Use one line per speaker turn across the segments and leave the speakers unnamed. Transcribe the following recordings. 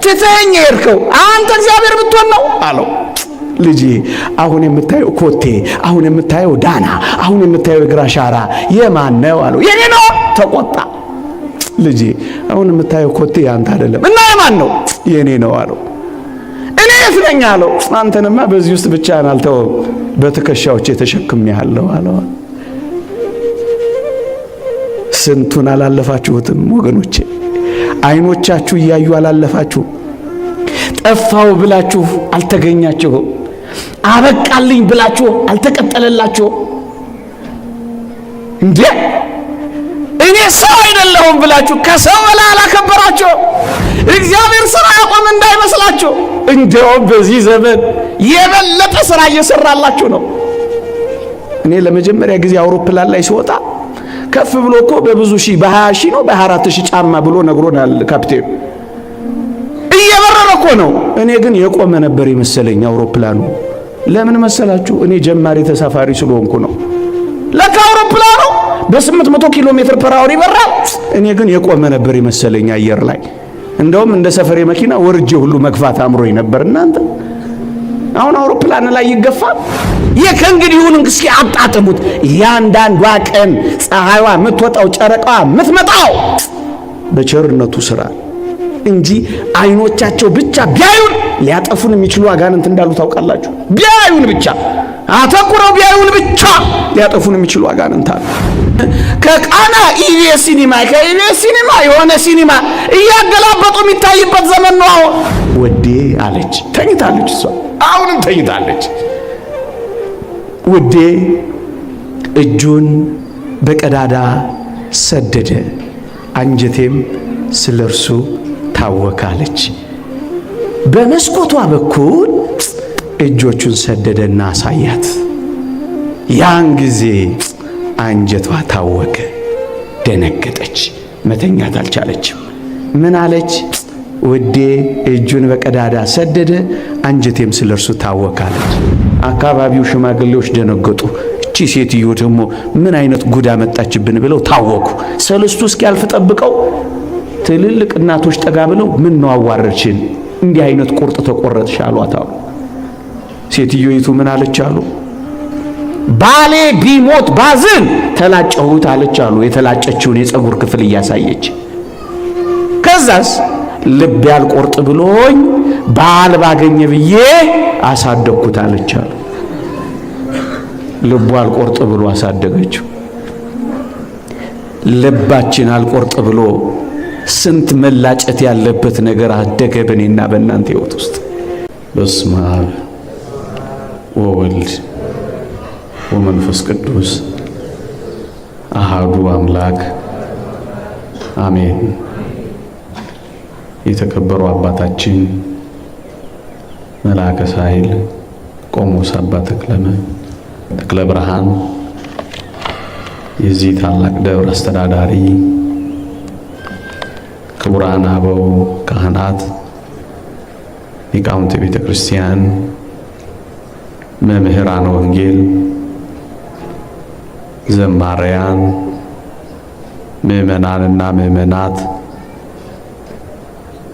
ትተኸኝ የሄድከው አንተ እግዚአብሔር ብትሆን ነው አለው። ልጄ አሁን የምታየው ኮቴ፣ አሁን የምታየው ዳና፣ አሁን የምታየው የእግር አሻራ የማን ነው አለው። የኔ ነው። ተቆጣ። ልጄ አሁን የምታየው ኮቴ ያንተ አይደለም እና የማን ነው? የኔ ነው አለው። እኔ የት ነኝ አለው። አንተንማ በዚህ ውስጥ ብቻህን አልተወውም፣ በትከሻዎቼ ተሸክሜሃለሁ አለው። ስንቱን አላለፋችሁትም ወገኖቼ? አይኖቻችሁ እያዩ አላለፋችሁም። ጠፋው ብላችሁ አልተገኛችሁም። አበቃልኝ ብላችሁ አልተቀጠለላችሁም። እንዴ እኔ ሰው አይደለሁም ብላችሁ ከሰው በላይ አላከበራችሁ። እግዚአብሔር ስራ ያቆም እንዳይመስላችሁ። እንዲያውም በዚህ ዘመን የበለጠ ስራ እየሰራላችሁ ነው። እኔ ለመጀመሪያ ጊዜ አውሮፕላን ላይ ሲወጣ ከፍ ብሎ እኮ በብዙ ሺህ በ20 ሺህ ነው በ24 ሺህ ጫማ ብሎ ነግሮናል ካፕቴኑ። እየበረረ እኮ ነው። እኔ ግን የቆመ ነበር የመሰለኝ አውሮፕላኑ። ለምን መሰላችሁ? እኔ ጀማሪ ተሳፋሪ ስለሆንኩ ነው። ለካ አውሮፕላኑ በ800 ኪሎ ሜትር per hour ይበራል። እኔ ግን የቆመ ነበር የመሰለኝ አየር ላይ። እንደውም እንደ ሰፈሬ መኪና ወርጄ ሁሉ መግፋት አምሮኝ ነበር። እናንተ አሁን አውሮፕላን ላይ ይገፋል። የከእንግዲሁን እስኪ አጣጥሙት። ያንዳንዷ ቀን ፀሐይዋ የምትወጣው ጨረቃዋ የምትመጣው በቸርነቱ ስራ እንጂ አይኖቻቸው ብቻ ቢያዩን ሊያጠፉን የሚችሉ አጋንንት እንዳሉ ታውቃላችሁ። ቢያዩን ብቻ አተኩረው ቢያዩን ብቻ ሊያጠፉን የሚችሉ አጋንንት አሉ። ከቃና ኢቢኤስ ሲኒማ፣ ከኢቢኤስ ሲኒማ የሆነ ሲኒማ እያገላበጡ የሚታይበት ዘመን ነው አሁን። ወዴ አለች፣ ተኝታለች። እሷ አሁንም ተኝታለች። ውዴ እጁን በቀዳዳ ሰደደ፣ አንጀቴም ስለ እርሱ ታወካለች። በመስኮቷ በኩል እጆቹን ሰደደና አሳያት። ያን ጊዜ አንጀቷ ታወከ፣ ደነገጠች፣ መተኛት አልቻለችም። ምን አለች? ውዴ እጁን በቀዳዳ ሰደደ፣ አንጀቴም ስለ እርሱ ታወካለች። አካባቢው ሽማግሌዎች ደነገጡ። እቺ ሴትዮ ደግሞ ምን አይነት ጉድ አመጣችብን ብለው ታወኩ። ሰለስቱ እስኪያልፍ ጠብቀው ትልልቅ እናቶች ጠጋ ብለው ምን ነው አዋረድሽን? እንዲህ አይነት ቁርጥ ተቆረጥሽ አሏት አሉ። ሴትዮይቱ ምን አለች አሉ? ባሌ ቢሞት ባዝን ተላጨሁት አለች አሉ። የተላጨችውን የፀጉር ክፍል እያሳየች ከዛስ ልብ ያልቆርጥ ብሎኝ ባል ባገኘ ብዬ አሳደግኩት አለች አሉ። ልቡ አልቆርጥ ብሎ አሳደገችው። ልባችን አልቆርጥ ብሎ ስንት መላጨት ያለበት ነገር አደገ በእኔና በእናንተ ሕይወት ውስጥ። በስመ አብ ወወልድ ወመንፈስ ቅዱስ አሃዱ አምላክ አሜን። የተከበሩ አባታችን መልአከ ሳህል ቆሞስ አባ ተክለ ብርሃን የዚህ ታላቅ ደብር አስተዳዳሪ፣ ክቡራን አበው ካህናት፣ ሊቃውንተ ቤተ ክርስቲያን፣ መምህራን ወንጌል፣ ዘማሪያን፣ ምእመናንና ምእመናት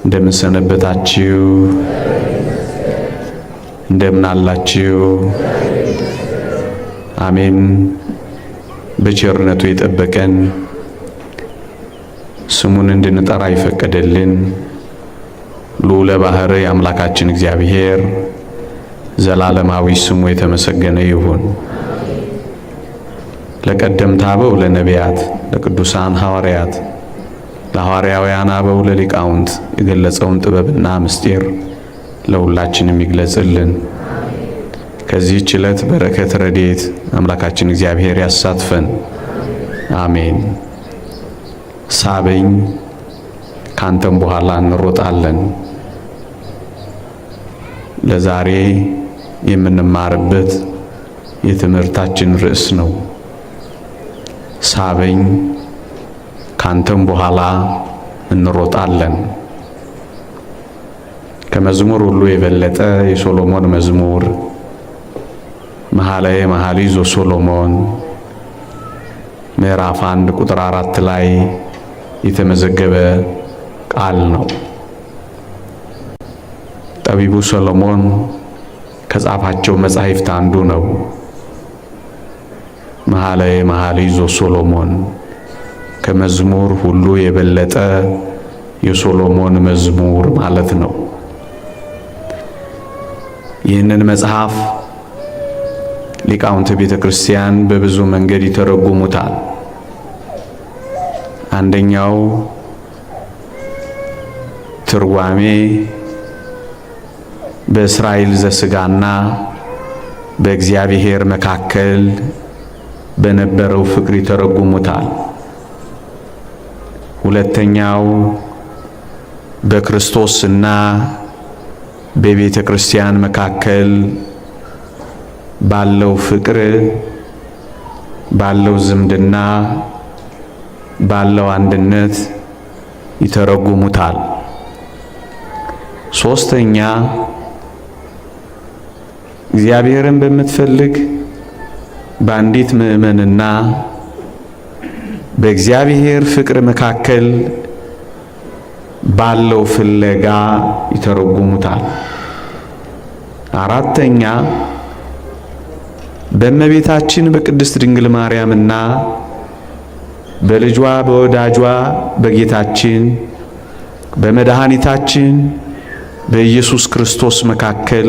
እንደምን ሰነበታችሁ? እንደምን አላችሁ? አሜን። በቸርነቱ የጠበቀን ስሙን እንድንጠራ ይፈቀደልን ልዑለ ባሕርይ አምላካችን እግዚአብሔር ዘላለማዊ ስሙ የተመሰገነ ይሁን። ለቀደምት አበው ለነቢያት፣ ለቅዱሳን ሐዋርያት፣ ለሐዋርያውያን አበው ለሊቃውንት የገለጸውን ጥበብና ምስጢር ለሁላችንም ይግለጽልን። ከዚህች ዕለት በረከት ረድኤት አምላካችን እግዚአብሔር ያሳትፈን። አሜን። ሳበኝ ካንተም በኋላ እንሮጣለን። ለዛሬ የምንማርበት የትምህርታችን ርዕስ ነው። ሳበኝ ካንተም በኋላ እንሮጣለን። ከመዝሙር ሁሉ የበለጠ የሶሎሞን መዝሙር መኃልየ መኃልይ ዘሶሎሞን ምዕራፍ 1 ቁጥር 4 ላይ የተመዘገበ ቃል ነው። ጠቢቡ ሰሎሞን ከጻፋቸው መጻሕፍት አንዱ ነው። መኃልየ መኃልይ ዘሶሎሞን ከመዝሙር ሁሉ የበለጠ የሶሎሞን መዝሙር ማለት ነው። ይህንን መጽሐፍ ሊቃውንተ ቤተ ክርስቲያን በብዙ መንገድ ይተረጉሙታል። አንደኛው ትርጓሜ በእስራኤል ዘሥጋና በእግዚአብሔር መካከል በነበረው ፍቅር ይተረጉሙታል። ሁለተኛው በክርስቶስና በቤተ ክርስቲያን መካከል ባለው ፍቅር፣ ባለው ዝምድና፣ ባለው አንድነት ይተረጉሙታል። ሶስተኛ እግዚአብሔርን በምትፈልግ በአንዲት ምእመንና በእግዚአብሔር ፍቅር መካከል ባለው ፍለጋ ይተረጉሙታል። አራተኛ በእመቤታችን በቅድስት ድንግል ማርያምና በልጇ በወዳጇ በጌታችን በመድኃኒታችን በኢየሱስ ክርስቶስ መካከል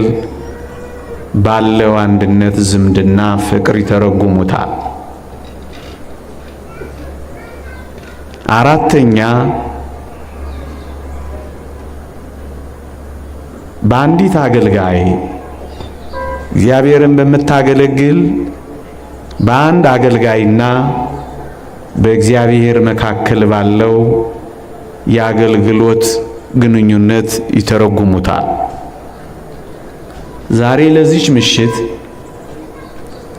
ባለው አንድነት፣ ዝምድና፣ ፍቅር ይተረጉሙታል። አራተኛ በአንዲት አገልጋይ እግዚአብሔርን በምታገለግል በአንድ አገልጋይና በእግዚአብሔር መካከል ባለው የአገልግሎት ግንኙነት ይተረጉሙታል። ዛሬ ለዚች ምሽት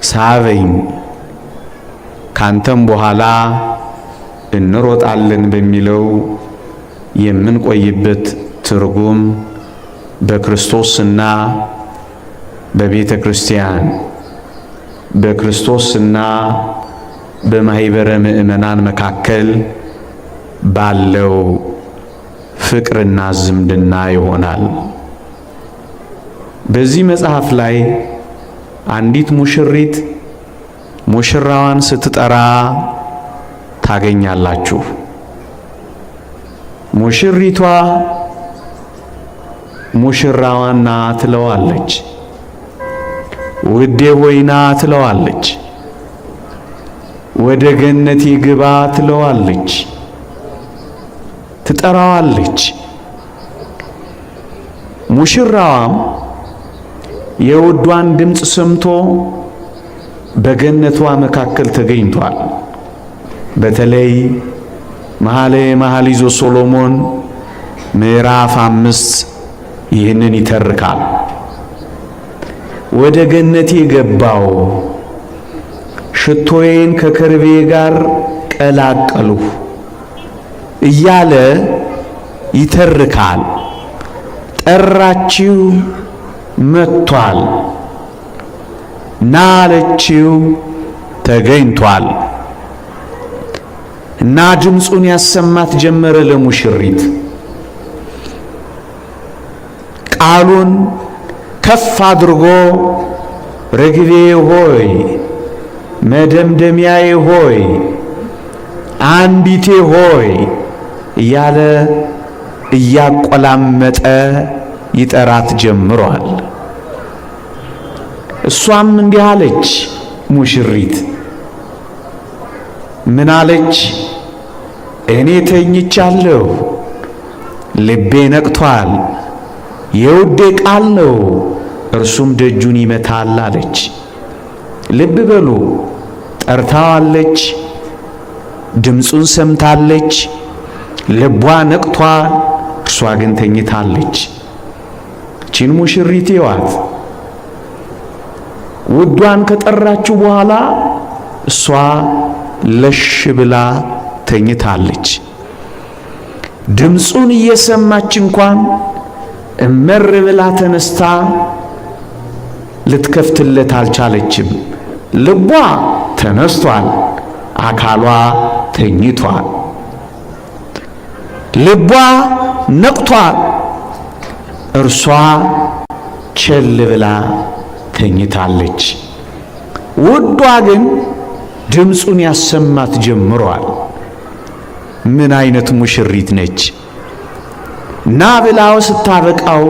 ሳበኝ ካንተም በኋላ እንሮጣለን በሚለው የምንቆይበት ትርጉም በክርስቶስና በቤተ ክርስቲያን፣ በክርስቶስና በማህበረ ምእመናን መካከል ባለው ፍቅርና ዝምድና ይሆናል። በዚህ መጽሐፍ ላይ አንዲት ሙሽሪት ሙሽራዋን ስትጠራ ታገኛላችሁ። ሙሽሪቷ ሙሽራዋን ና ትለዋለች። ውዴ ሆይ ና ትለዋለች። ወደ ገነቴ ግባ ትለዋለች፣ ትጠራዋለች። ሙሽራዋም የውዷን ድምፅ ሰምቶ በገነቷ መካከል ተገኝቷል። በተለይ መኃልየ መኃልይ ዘሶሎሞን ምዕራፍ 5 ይህንን ይተርካል። ወደ ገነቴ ገባው፣ ሽቶዬን ከከርቤ ጋር ቀላቀልሁ እያለ ይተርካል። ጠራችው፣ መጥቷል። ና አለችው፣ ተገኝቷል። እና ድምፁን ያሰማት ጀመረ ለሙሽሪት። ቃሉን ከፍ አድርጎ ርግቤ ሆይ፣ መደምደሚያዬ ሆይ፣ አንዲቴ ሆይ እያለ እያቆላመጠ ይጠራት ጀምሯል። እሷም እንዲህ አለች፣ ሙሽሪት ምን አለች? እኔ ተኝቻለሁ፣ ልቤ ነቅቷል፣ የውዴ ቃል ነው፣ እርሱም ደጁን ይመታል አለች። ልብ በሉ፣ ጠርታዋለች፣ ድምፁን ሰምታለች፣ ልቧ ነቅቷል፣ እርሷ ግን ተኝታለች። ቺን ሙሽሪት ይዋት ውዷን ከጠራችው በኋላ እሷ ለሽ ብላ ተኝታለች። ድምፁን እየሰማች እንኳን እመር ብላ ተነስታ ልትከፍትለት አልቻለችም። ልቧ ተነስቷል፣ አካሏ ተኝቷል። ልቧ ነቅቷል፣ እርሷ ቸል ብላ ተኝታለች። ውዷ ግን ድምፁን ያሰማት ጀምሯል። ምን አይነት ሙሽሪት ነች! ና ብላው ስታበቃው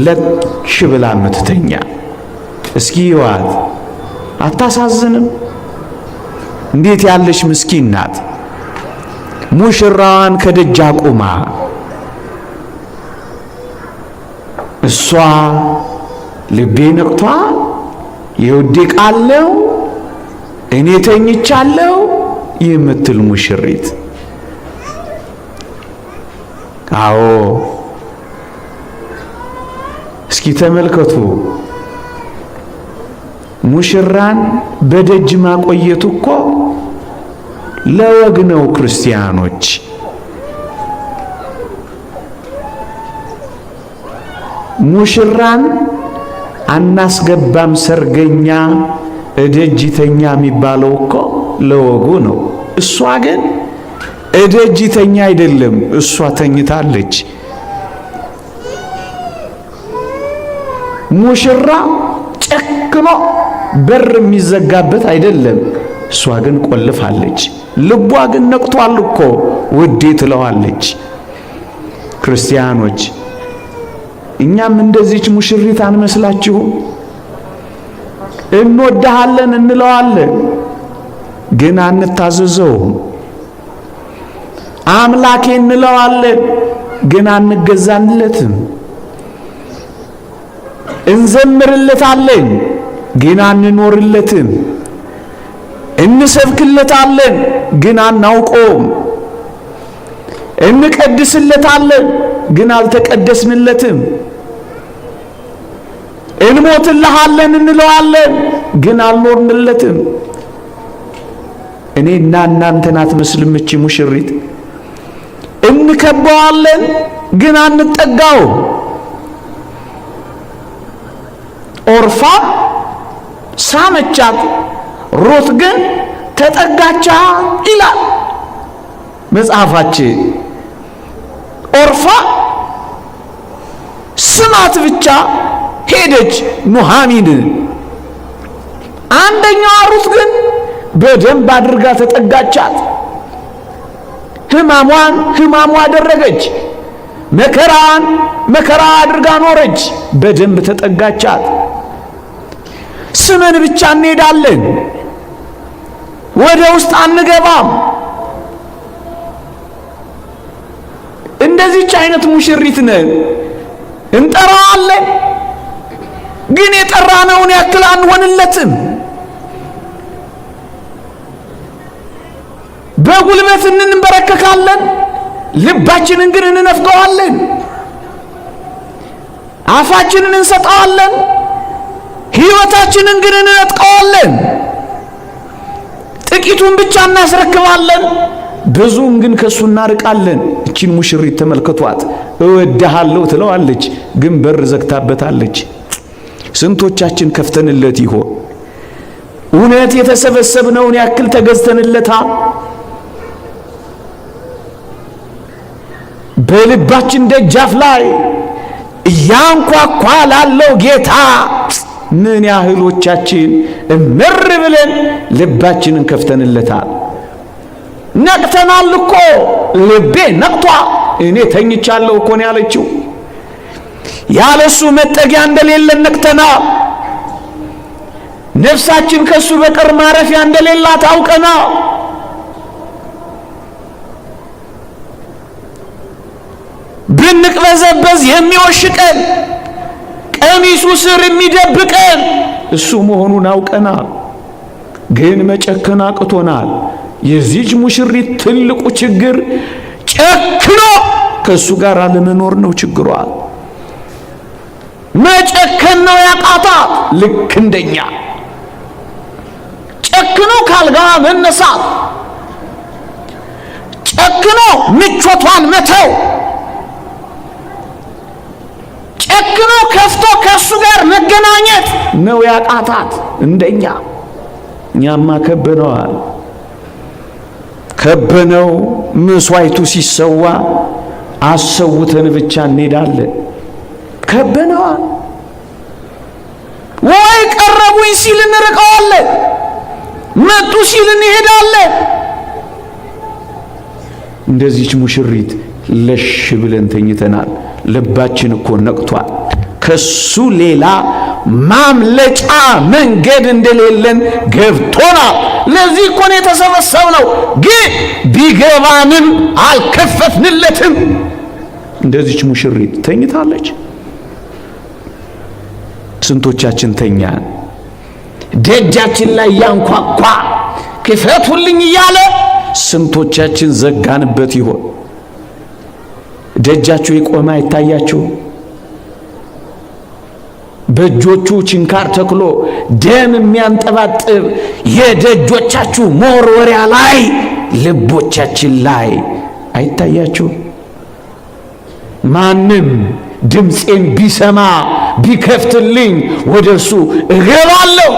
ለች ብላ የምትተኛ። እስኪ ይዋት፣ አታሳዝንም? እንዴት ያለች ምስኪን ናት! ሙሽራዋን ከደጅ አቁማ እሷ ልቤ ነቅቷ የውዴ ቃል ነው እኔ ተኝቻለሁ የምትል ሙሽሪት። አዎ እስኪ ተመልከቱ። ሙሽራን በደጅ ማቆየቱ እኮ ለወግ ነው። ክርስቲያኖች ሙሽራን አናስገባም ሰርገኛ እደጅ ተኛ የሚባለው እኮ ለወጉ ነው። እሷ ግን እደጅ ተኛ አይደለም፣ እሷ ተኝታለች። ሙሽራ ጨክኖ በር የሚዘጋበት አይደለም፣ እሷ ግን ቆልፋለች። ልቧ ግን ነቅቷል እኮ ውዴ ትለዋለች። ክርስቲያኖች እኛም እንደዚች ሙሽሪት አንመስላችሁም? እንወድሃለን እንለዋለን፣ ግን አንታዘዘውም። አምላኬ እንለዋለን፣ ግን አንገዛንለትም። እንዘምርለታለን፣ ግን አንኖርለትም። እንሰብክለታለን፣ ግን አናውቀውም። እንቀድስለታለን፣ ግን አልተቀደስንለትም። እንሞትልሃለን እንለዋለን፣ ግን አልኖርንለትም። እኔና እናንተን አትመስልም እቺ ሙሽሪት። እንከበዋለን፣ ግን አንጠጋውም። ኦርፋ ሳመቻት፣ ሩት ግን ተጠጋቻት ይላል መጽሐፋችን። ኦርፋ ስማት ብቻ ሄደች ኑሃሚን። አንደኛዋ ሩት ግን በደንብ አድርጋ ተጠጋቻት። ሕማሟን ሕማሟ አደረገች፣ መከራዋን መከራ አድርጋ ኖረች። በደንብ ተጠጋቻት። ስመን ብቻ እንሄዳለን፣ ወደ ውስጥ አንገባም። እንደዚች አይነት ሙሽሪት ነን። እንጠራዋለን፣ ግን የጠራነውን ያክል አንሆንለትም። በጉልበት እንንበረከካለን፣ ልባችንን ግን እንነፍገዋለን። አፋችንን እንሰጠዋለን፣ ሕይወታችንን ግን እንነጥቀዋለን። ጥቂቱን ብቻ እናስረክባለን፣ ብዙውን ግን ከሱ እናርቃለን። እቺን ሙሽሪት ተመልከቷት። እወድሃለሁ ትለዋለች፣ ግን በር ዘግታበታለች። ስንቶቻችን ከፍተንለት ይሆን? እውነት የተሰበሰብነውን ያክል ተገዝተንለታል? በልባችን ደጃፍ ላይ እያንኳኳ ላለው ጌታ ምን ያህሎቻችን እምር ብለን ልባችንን ከፍተንለታል? ነቅተናል እኮ፣ ልቤ ነቅቷ እኔ ተኝቻለሁ እኮ ነው ያለችው። ያለሱ መጠጊያ እንደሌለን ነቅተናል። ነፍሳችን ከሱ በቀር ማረፊያ እንደሌላት አውቀናል። ብንቅበዘበዝ የሚወሽቀን ቀሚሱ ስር የሚደብቀን እሱ መሆኑን አውቀናል። ግን መጨከን አቅቶናል። የዚች ሙሽሪት ትልቁ ችግር ጨክኖ ከእሱ ጋር አለመኖር ነው ችግሯ። መጨከን ነው ያቃታት። ልክ እንደኛ ጨክኖ ካልጋዋ መነሳት፣ ጨክኖ ምቾቷን መተው፣ ጨክኖ ከፍቶ ከእሱ ጋር መገናኘት ነው ያቃታት እንደኛ። እኛማ ከበነዋል። ከበነው መስዋዕቱ ሲሰዋ አሰውተን ብቻ እንሄዳለን። ከበነዋል። ወይ ቀረቡኝ ሲል እንርቀዋለን፣ መጡ ሲል እንሄዳለን። እንደዚች ሙሽሪት ለሽ ብለን ተኝተናል። ልባችን እኮ ነቅቷል። ከሱ ሌላ ማምለጫ መንገድ እንደሌለን ገብቶናል። ለዚህ እኮ ነው የተሰበሰብነው። ግን ቢገባንም አልከፈትንለትም። እንደዚች ሙሽሪት ተኝታለች። ስንቶቻችን ተኛን? ደጃችን ላይ ያንኳኳ ክፈቱልኝ እያለ ስንቶቻችን ዘጋንበት ይሆን? ደጃችሁ የቆመ አይታያችሁ? በእጆቹ ችንካር ተክሎ ደም የሚያንጠባጥብ የደጆቻችሁ መወርወሪያ ላይ ልቦቻችን ላይ አይታያችሁ? ማንም ድምፄን ቢሰማ ቢከፍትልኝ ወደ እርሱ እገባለሁ፣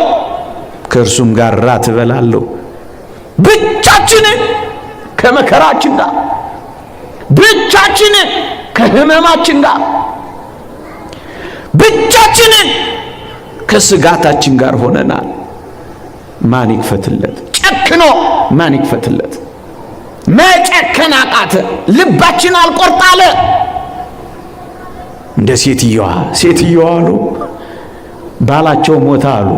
ከእርሱም ጋር ራት እበላለሁ። ብቻችንን ከመከራችን ጋር፣ ብቻችንን ከህመማችን ጋር፣ ብቻችንን ከስጋታችን ጋር ሆነናል። ማን ይክፈትለት? ጨክኖ ማን ይክፈትለት? መጨከን አቃተ። ልባችን አልቆርጣለ። እንደ ሴትየዋ ሴትየዋ አሉ ባላቸው ሞታ አሉ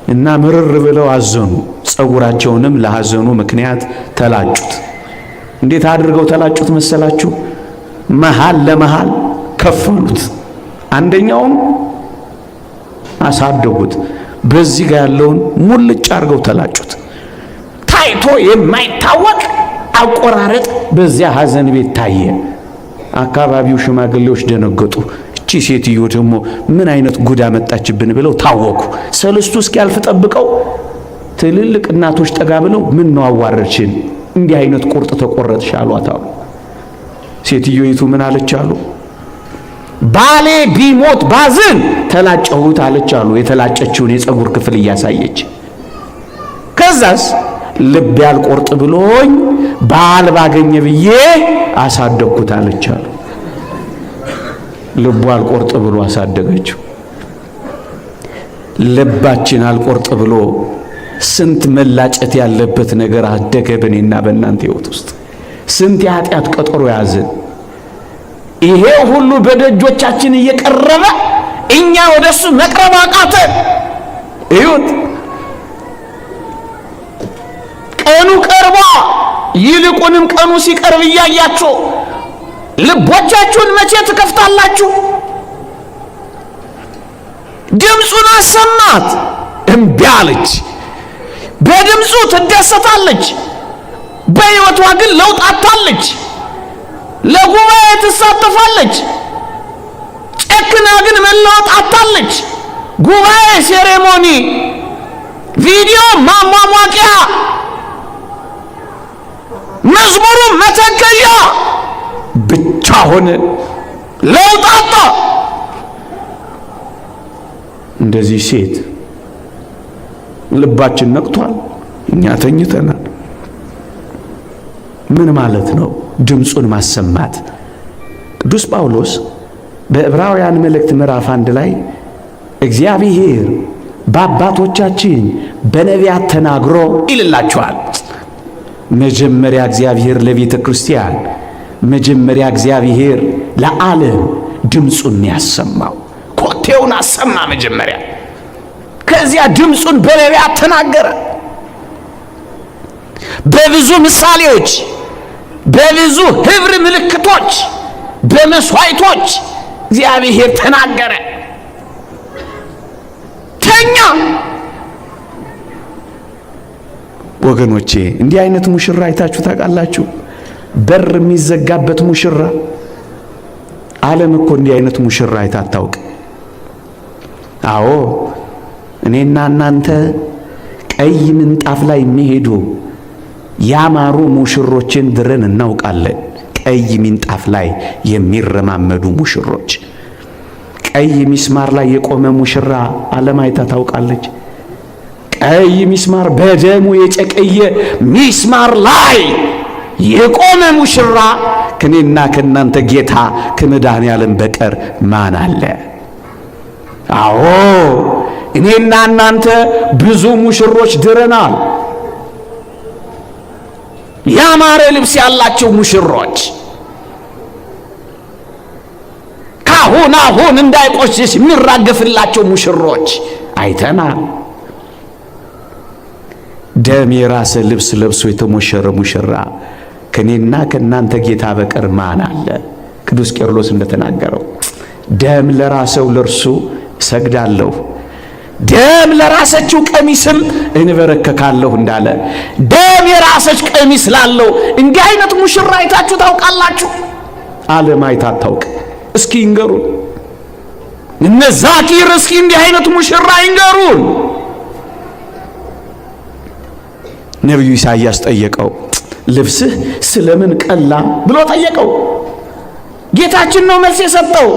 እና ምርር ብለው አዘኑ። ጸጉራቸውንም ለሐዘኑ ምክንያት ተላጩት። እንዴት አድርገው ተላጩት መሰላችሁ? መሃል ለመሃል ከፈሉት። አንደኛውን አሳደጉት፣ በዚህ ጋር ያለውን ሙልጭ አድርገው ተላጩት። ታይቶ የማይታወቅ አቆራረጥ በዚያ ሐዘን ቤት ታየ። አካባቢው ሽማግሌዎች ደነገጡ። እቺ ሴትዮ ደግሞ ምን አይነት ጉድ አመጣችብን ብለው ታወኩ። ሰለስቱ እስኪያልፍ ጠብቀው ትልልቅ እናቶች ጠጋ ብለው ምን ነው አዋረድሽን፣ እንዲህ አይነት ቁርጥ ተቆረጥሽ አሏት አሉ። ሴትዮይቱ ምን አለች አሉ፣ ባሌ ቢሞት ባዝን ተላጨሁት አለች አሉ። የተላጨችውን የፀጉር ክፍል እያሳየች ከዛስ ልብ ያልቆርጥ ብሎኝ ባል ባገኘ ብዬ አሳደግኩት አለች አሉ። ልቡ አልቆርጥ ብሎ አሳደገችው። ልባችን አልቆርጥ ብሎ ስንት መላጨት ያለበት ነገር አደገ በእኔና በእናንተ ሕይወት ውስጥ ስንት የኃጢአት ቀጠሮ ያዝን። ይሄ ሁሉ በደጆቻችን እየቀረበ እኛ ወደሱ መቅረብ አቃተን። እዩት፣ ቀኑ ቀርቧ። ይልቁንም ቀኑ ሲቀርብ እያያችሁ ልቦቻችሁን መቼ ትከፍታላችሁ? ድምፁን አሰማት፣ እምቢ አለች። በድምፁ ትደሰታለች፣ በሕይወቷ ግን ለውጥ አታለች። ለጉባኤ ትሳተፋለች፣ ጨክና ግን መለወጥ አታለች። ጉባኤ ceremony፣ ቪዲዮ ማሟሟቂያ፣ መዝሙሩ መተከያ ብቻ ሆነ። ለውጥ አጣ። እንደዚህ ሴት ልባችን ነቅቷል፣ እኛ ተኝተናል። ምን ማለት ነው ድምፁን ማሰማት? ቅዱስ ጳውሎስ በዕብራውያን መልእክት ምዕራፍ 1 ላይ እግዚአብሔር በአባቶቻችን በነቢያት ተናግሮ ይልላቸዋል። መጀመሪያ እግዚአብሔር ለቤተ ክርስቲያን፣ መጀመሪያ እግዚአብሔር ለዓለም ድምፁን ያሰማው፣ ኮቴውን አሰማ መጀመሪያ። ከዚያ ድምፁን በነቢያት ተናገረ። በብዙ ምሳሌዎች፣ በብዙ ህብር ምልክቶች፣ በመስዋዕቶች እግዚአብሔር ተናገረ። ተኛ። ወገኖቼ እንዲህ አይነት ሙሽራ አይታችሁ ታውቃላችሁ? በር የሚዘጋበት ሙሽራ። ዓለም እኮ እንዲህ አይነት ሙሽራ አይታ አታውቅ። አዎ እኔና እናንተ ቀይ ምንጣፍ ላይ የሚሄዱ ያማሩ ሙሽሮችን ድረን እናውቃለን። ቀይ ምንጣፍ ላይ የሚረማመዱ ሙሽሮች፣ ቀይ ሚስማር ላይ የቆመ ሙሽራ ዓለም አይታ ታውቃለች? ቀይ ሚስማር በደሙ የጨቀየ ሚስማር ላይ የቆመ ሙሽራ ከኔና ከእናንተ ጌታ ከመድኃኔዓለም በቀር ማን አለ? አዎ እኔና እናንተ ብዙ ሙሽሮች ድረናል። ያማረ ልብስ ያላቸው ሙሽሮች ካሁን አሁን እንዳይቆሽሽ የሚራገፍላቸው ሙሽሮች አይተናል። ደም የራሰ ልብስ ለብሶ የተሞሸረ ሙሽራ ከኔና ከእናንተ ጌታ በቀር ማን አለ? ቅዱስ ቄርሎስ እንደተናገረው ደም ለራሰው ለእርሱ እሰግዳለሁ፣ ደም ለራሰችው ቀሚስም እንበረከካለሁ እንዳለ ደም የራሰች ቀሚስ ላለው እንዲህ አይነት ሙሽራ አይታችሁ ታውቃላችሁ? ዓለም አይታ አታውቅ። እስኪ ይንገሩን እነ ዛኪር፣ እስኪ እንዲህ አይነት ሙሽራ ይንገሩን። ነቢዩ ኢሳይያስ ጠየቀው፣ ልብስህ ስለምን ቀላ ብሎ ጠየቀው። ጌታችን ነው መልስ የሰጠው።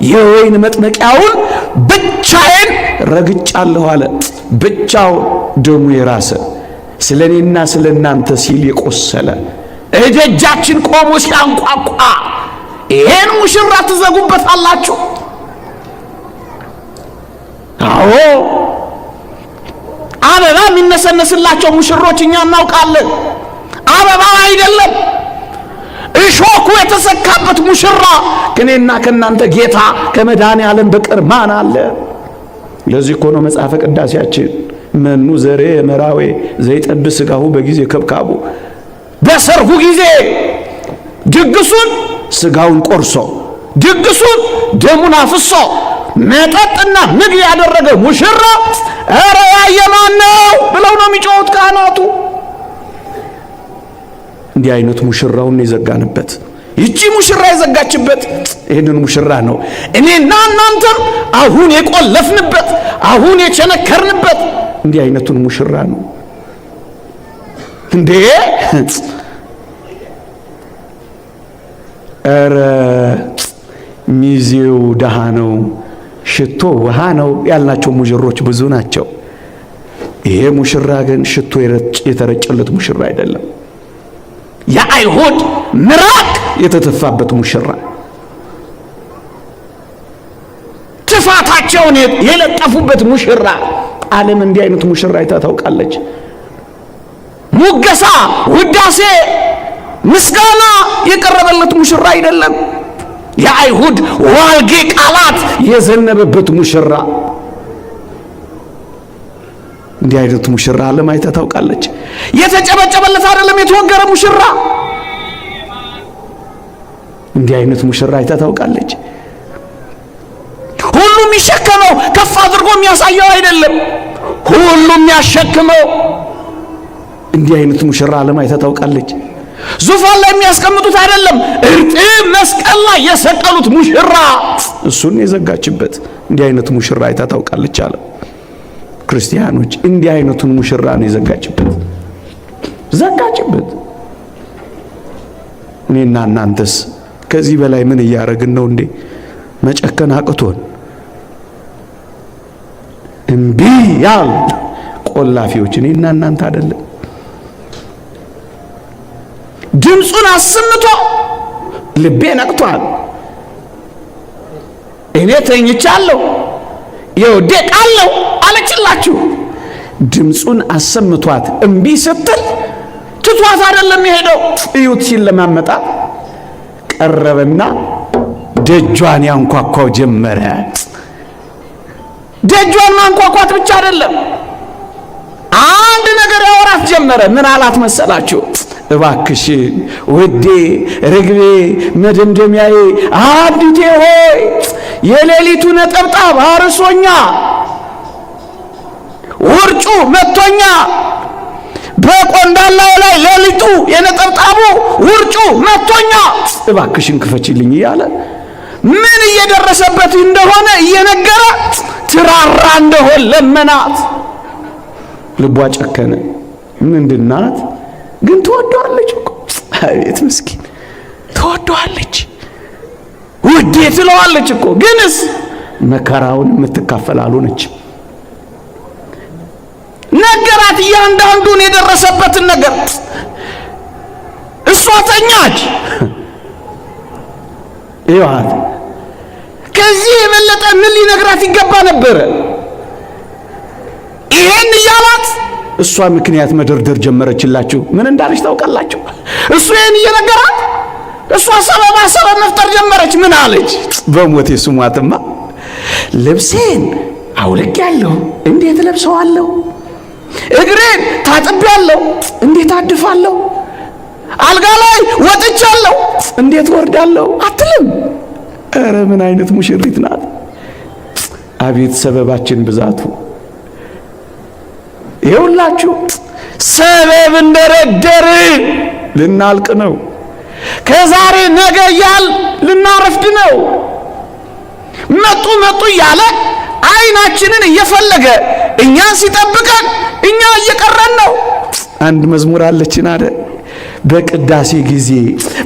የወይን መጥመቂያውን ብቻዬን ረግጫለሁ አለ። ብቻውን ደሙ የራሰ ስለ እኔና ስለ እናንተ ሲል የቆሰለ እደጃችን ቆሞ ሲያንቋቋ ይሄን ሙሽራ ትዘጉበታላችሁ? አዎ አበባ የሚነሰነስላቸው ሙሽሮች እኛ እናውቃለን። አበባው አይደለም እሾኩ የተሰካበት ሙሽራ ከኔና ከእናንተ ጌታ ከመድኃኔዓለም በቀር ማን አለ? ለዚህ እኮ ነው መጽሐፈ ቅዳሴያችን መኑ ዘሬ መራዌ ዘይጠብስ ሥጋሁ በጊዜ ከብካቡ፣ በሰርጉ ጊዜ ድግሱን ስጋውን ቆርሶ ድግሱን ደሙን አፍሶ መጠጥና ምግብ ያደረገ ሙሽራ ኧረ ያየ ማን ነው ብለው ነው የሚጮሁት ካህናቱ። እንዲህ አይነት ሙሽራውን የዘጋንበት ይቺ ሙሽራ የዘጋችበት ይህንን ሙሽራ ነው። እኔና እናንተም አሁን የቆለፍንበት አሁን የቸነከርንበት እንዲህ አይነቱን ሙሽራ ነው። እንዴ ኧረ ሚዜው ደሃ ነው፣ ሽቶ ውሃ ነው ያልናቸው ሙሽሮች ብዙ ናቸው። ይሄ ሙሽራ ግን ሽቶ የተረጨለት ሙሽራ አይደለም። የአይሁድ ምራቅ የተተፋበት ሙሽራ፣ ትፋታቸውን የለጠፉበት ሙሽራ። ዓለም እንዲህ አይነት ሙሽራ አይታ ታውቃለች? ሙገሳ፣ ውዳሴ፣ ምስጋና የቀረበለት ሙሽራ አይደለም። የአይሁድ ዋልጌ ቃላት የዘነበበት ሙሽራ። እንዲህ አይነት ሙሽራ ዓለም አይታ ታውቃለች? የተጨበጨበለት አይደለም፣ የተወገረ ሙሽራ። እንዲህ አይነት ሙሽራ አይታ ታውቃለች? ሁሉም የሚሸከመው ከፍ አድርጎ የሚያሳየው አይደለም፣ ሁሉም የሚያሸክመው። እንዲህ አይነት ሙሽራ ዓለም አይታ ታውቃለች? ዙፋን ላይ የሚያስቀምጡት አይደለም፣ እርጥብ መስቀል ላይ የሰቀሉት ሙሽራ፣ እሱን የዘጋችበት። እንዲህ አይነት ሙሽራ አይታ ታውቃለች አለ። ክርስቲያኖች እንዲህ አይነቱን ሙሽራ ነው የዘጋችበት፣ ዘጋችበት። እኔና እናንተስ ከዚህ በላይ ምን እያደረግን ነው እንዴ? መጨከን አቅቶን እምቢ ያል ቆላፊዎች እኔና እናንተ አይደለም። ድምፁን አሰምቶ ልቤ ነቅቷል፣ እኔ ተኝቻለሁ፣ የውዴቃለሁ አለችላችሁ። ድምፁን አሰምቷት እምቢ ስትል ትቷት አይደለም የሄደው። እዩት ሲለማመጣት ቀረበና ደጇን ያንኳኳው ጀመረ። ደጇን ማንኳኳት ብቻ አይደለም፣ አንድ ነገር ያወራት ጀመረ። ምን አላት መሰላችሁ? እባክሽ ውዴ፣ ርግቤ፣ መደምደሚያዬ፣ አዲቴ ሆይ የሌሊቱ ነጠብጣብ አርሶኛ፣ ውርጩ መጥቶኛ፣ በቆንዳላው ላይ ሌሊቱ የነጠብጣቡ ውርጩ መጥቶኛ፣ እባክሽን ክፈችልኝ እያለ ምን እየደረሰበት እንደሆነ እየነገረ ትራራ እንደሆን ለመናት። ልቧ ጨከነ። ምንድናት ግን ትወደዋለች እኮ። አቤት ምስኪን ትወደዋለች፣ ውዴ ትለዋለች እኮ። ግንስ መከራውን የምትካፈል አልሆነችም። ነገራት እያንዳንዱን የደረሰበትን ነገር። እሷ ተኛች። ይዋት ከዚህ የበለጠ ምን ሊነግራት ይገባ ነበረ? ይሄን እያላት እሷ ምክንያት መደርደር ጀመረችላችሁ። ምን እንዳለች ታውቃላችሁ? እሱ ይሄን እየነገራት እሷ ሰበብ መፍጠር ጀመረች። ምን አለች? በሞቴ ስሟትማ ልብሴን አውልቄያለሁ፣ እንዴት ለብሰዋለሁ? እግሬን ታጥቤያለሁ፣ እንዴት አድፋለሁ? አልጋ ላይ ወጥቻለሁ፣ እንዴት ወርዳለሁ አትልም። ኧረ ምን አይነት ሙሽሪት ናት! አቤት ሰበባችን ብዛቱ! ይኸውላችሁ ሰበብ እንደረደር ልናልቅ ነው። ከዛሬ ነገ እያል ልናረፍድ ነው። መጡ መጡ እያለ አይናችንን እየፈለገ እኛን ሲጠብቀን እኛ እየቀረን ነው። አንድ መዝሙር አለችን አይደል? በቅዳሴ ጊዜ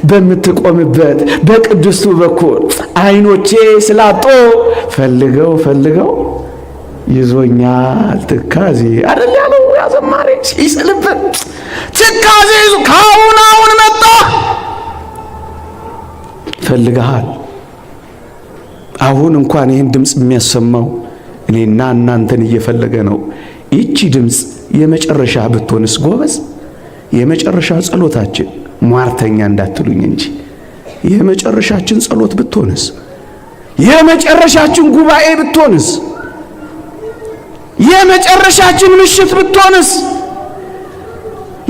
በምትቆምበት በቅድስቱ በኩል አይኖቼ ስላጦ ፈልገው ፈልገው ይዞኛል ትካዜ አይደል ያለው ያ ዘማሪ ሲስልብን፣ ትካዜ ይዞ ካሁን አሁን መጣ። ፈልገሃል። አሁን እንኳን ይህን ድምፅ የሚያሰማው እኔና እናንተን እየፈለገ ነው። ይቺ ድምፅ የመጨረሻ ብትሆንስ ጎበዝ፣ የመጨረሻ ጸሎታችን ሟርተኛ እንዳትሉኝ እንጂ የመጨረሻችን ጸሎት ብትሆንስ፣ የመጨረሻችን ጉባኤ ብትሆንስ፣ የመጨረሻችን ምሽት ብትሆንስ፣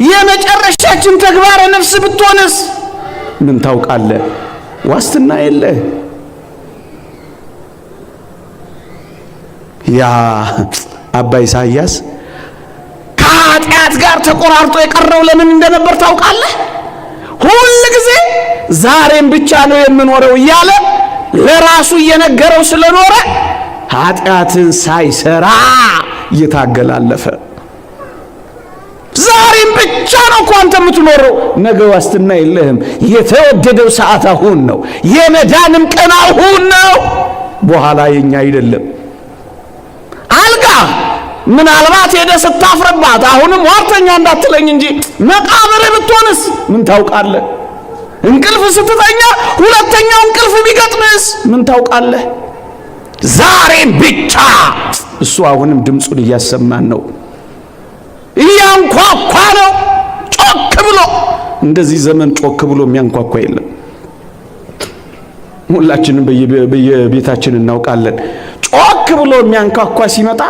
የመጨረሻችን ተግባረ ነፍስ ብትሆንስ? ምን ታውቃለህ? ዋስትና የለ። ያ አባ ኢሳይያስ ከኃጢአት ጋር ተቆራርጦ የቀረው ለምን እንደነበር ታውቃለህ? ሁል ጊዜ ዛሬም ብቻ ነው የምኖረው እያለ ለራሱ እየነገረው ስለኖረ ኃጢአትን ሳይሰራ እየታገላለፈ። ዛሬም ብቻ ነው እኮ አንተ የምትኖረው፣ ነገ ዋስትና የለህም። የተወደደው ሰዓት አሁን ነው። የመዳንም ቀን አሁን ነው። በኋላ የኛ አይደለም። አልጋ ምናልባት ሄደ ስታፍርባት አሁንም ሟርተኛ እንዳትለኝ እንጂ መቃብር ብትሆንስ ምን ታውቃለህ? እንቅልፍ ስትተኛ ሁለተኛው እንቅልፍ ቢገጥምህስ ምን ታውቃለህ? ዛሬም ብቻ እሱ አሁንም ድምፁን እያሰማን ነው፣ እያንኳኳ ነው ጮክ ብሎ። እንደዚህ ዘመን ጮክ ብሎ የሚያንኳኳ የለም። ሁላችንም በየቤታችን እናውቃለን። ጮክ ብሎ የሚያንኳኳ ሲመጣ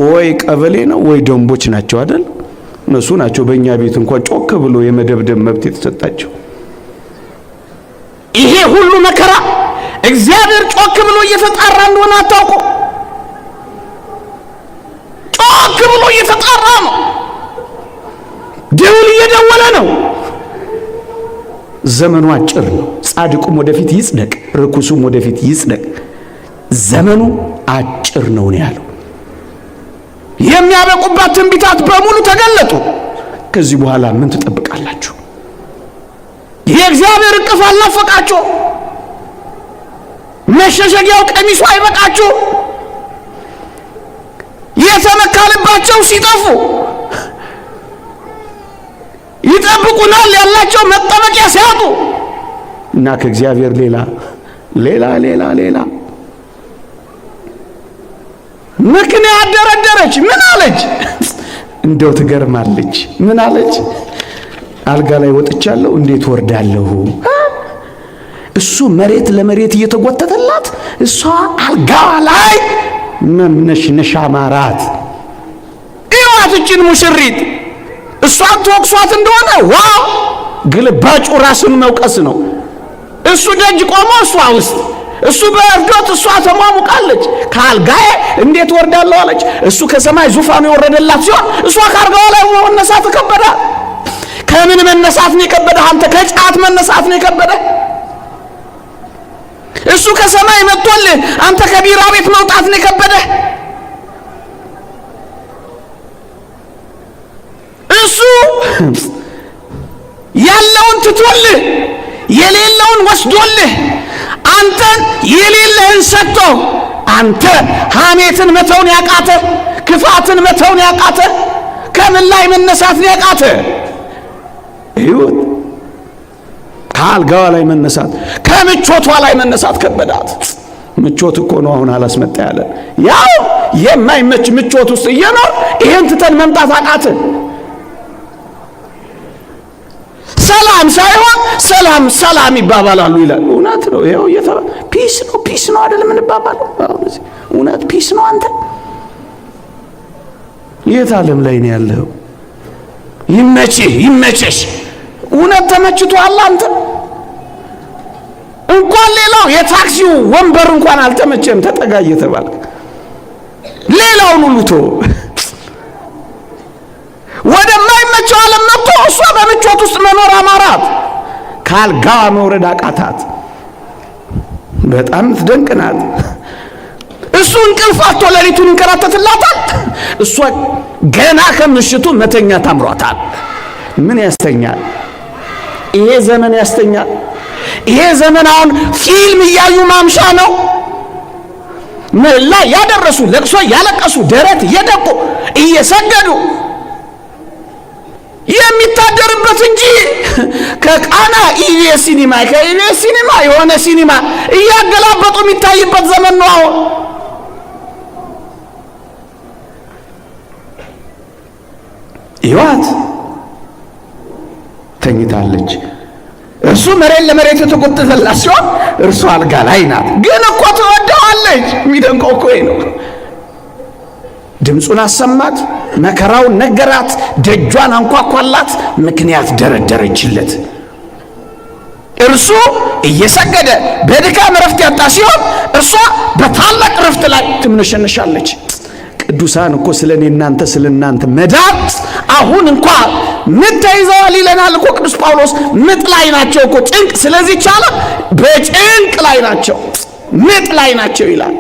ወይ ቀበሌ ነው ወይ ደንቦች ናቸው አይደል? እነሱ ናቸው በእኛ ቤት እንኳን ጮክ ብሎ የመደብደብ መብት የተሰጣቸው። ይሄ ሁሉ መከራ እግዚአብሔር ጮክ ብሎ እየተጣራ እንደሆነ አታውቁ። ጮክ ብሎ እየተጣራ ነው። ደውል እየደወለ ነው። ዘመኑ አጭር ነው። ጻድቁም ወደፊት ይጽደቅ፣ ርኩሱም ወደፊት ይጽደቅ። ዘመኑ አጭር ነው ነው ያለው። የሚያበቁባት ትንቢታት በሙሉ ተገለጡ። ከዚህ በኋላ ምን ትጠብቃላችሁ? የእግዚአብሔር እቅፍ አልናፈቃችሁ? መሸሸጊያው ቀሚሱ አይበቃችሁ? የተመካንባቸው ሲጠፉ ይጠብቁናል ያላቸው መጠበቂያ ሲያጡ እና ከእግዚአብሔር ሌላ ሌላ ሌላ ሌላ ምክንያት ደረደረች። ምን አለች? እንደው ትገርማለች። ምን አለች? አልጋ ላይ ወጥቻለሁ እንዴት ወርዳለሁ? እሱ መሬት ለመሬት እየተጎተተላት እሷ አልጋዋ ላይ መምነሽነሽ አማራት። እዩዋት እችን ሙሽሪት። እሷን ተወቅሷት እንደሆነ wow ግልባጩ ራስን መውቀስ ነው። እሱ ደጅ ቆሞ እሷ ውስጥ፣ እሱ በእርዶት እሷ ተሟሙቃለች። ከአልጋዬ እንዴት ወርዳለሁ አለች። እሱ ከሰማይ ዙፋኑ የወረደላት ሲሆን እሷ ከአልጋዋ ላይ መነሳት ከበዳት። ከምን መነሳት ነው የከበደህ አንተ? ከጫት መነሳት ነው የከበደህ? እሱ ከሰማይ መጥቶልህ አንተ ከቢራ ቤት መውጣት ነው የከበደህ? እሱ ያለውን ትቶልህ የሌለውን ወስዶልህ አንተን የሌለህን ሰጥቶ አንተ ሐሜትን መተውን ያቃተ፣ ክፋትን መተውን ያቃተ፣ ከምን ላይ መነሳት ነው ያቃተ? እዩት። ከአልጋዋ ላይ መነሳት፣ ከምቾቷ ላይ መነሳት ከበዳት። ምቾት እኮ ነው አሁን አላስመጣ ያለን። ያው የማይመች ምቾት ውስጥ እየኖር ይሄን ትተን መምጣት አቃትን። ሰላም ሳይሆን ሰላም ሰላም ይባባላሉ ይላል። እውነት ነው። ይኸው peace ነው peace ነው አይደል የምንባባለው? እውነት peace ነው። አንተ የት ዓለም ላይ ነው ያለው? ይመችህ ይመችሽ። እውነት ተመችቶሃል አንተ? እንኳን ሌላው የታክሲው ወንበር እንኳን አልተመቸም፣ ተጠጋ እየተባልክ ሌላውን ሁሉ ተወው። ወደማይመቸው ዓለም መጥቶ እሷ በምቾት ውስጥ መኖር አማራት፣ ካልጋዋ መውረድ አቃታት። በጣም ትደንቅ ናት። እሱ እንቅልፍ አጥቶ ሌሊቱን ይንከራተትላታል። እሷ ገና ከምሽቱ መተኛ ታምሯታል። ምን ያስተኛል? ይሄ ዘመን ያስተኛል። ይሄ ዘመን አሁን ፊልም እያዩ ማምሻ ነው። መላ ያደረሱ ለቅሶ ያለቀሱ ደረት እየደቁ እየሰገዱ የሚታደርበት እንጂ ከቃና ኢቢኤስ ሲኒማ ከኢቢኤስ ሲኒማ የሆነ ሲኒማ እያገላበጡ የሚታይበት ዘመን ነው አሁን። ይዋት ተኝታለች። እርሱ መሬት ለመሬት የተጎተተላት ሲሆን እርሱ አልጋ ላይ ናት። ግን እኮ ትወደዋለች። የሚደንቀው እኮ ይሄ ነው። ድምፁን አሰማት፣ መከራውን ነገራት፣ ደጇን አንኳኳላት፣ ምክንያት ደረደረችለት። እርሱ እየሰገደ በድካም እረፍት ያጣ ሲሆን እርሷ በታላቅ እረፍት ላይ ትምነሸነሻለች። ቅዱሳን እኮ ስለ እኔ እናንተ ስለ እናንተ መዳን አሁን እንኳ ምጥ ተይዘዋል ይለናል እኮ ቅዱስ ጳውሎስ። ምጥ ላይ ናቸው እኮ ጭንቅ፣ ስለዚህ ይቻላል በጭንቅ ላይ ናቸው፣ ምጥ ላይ ናቸው ይላል።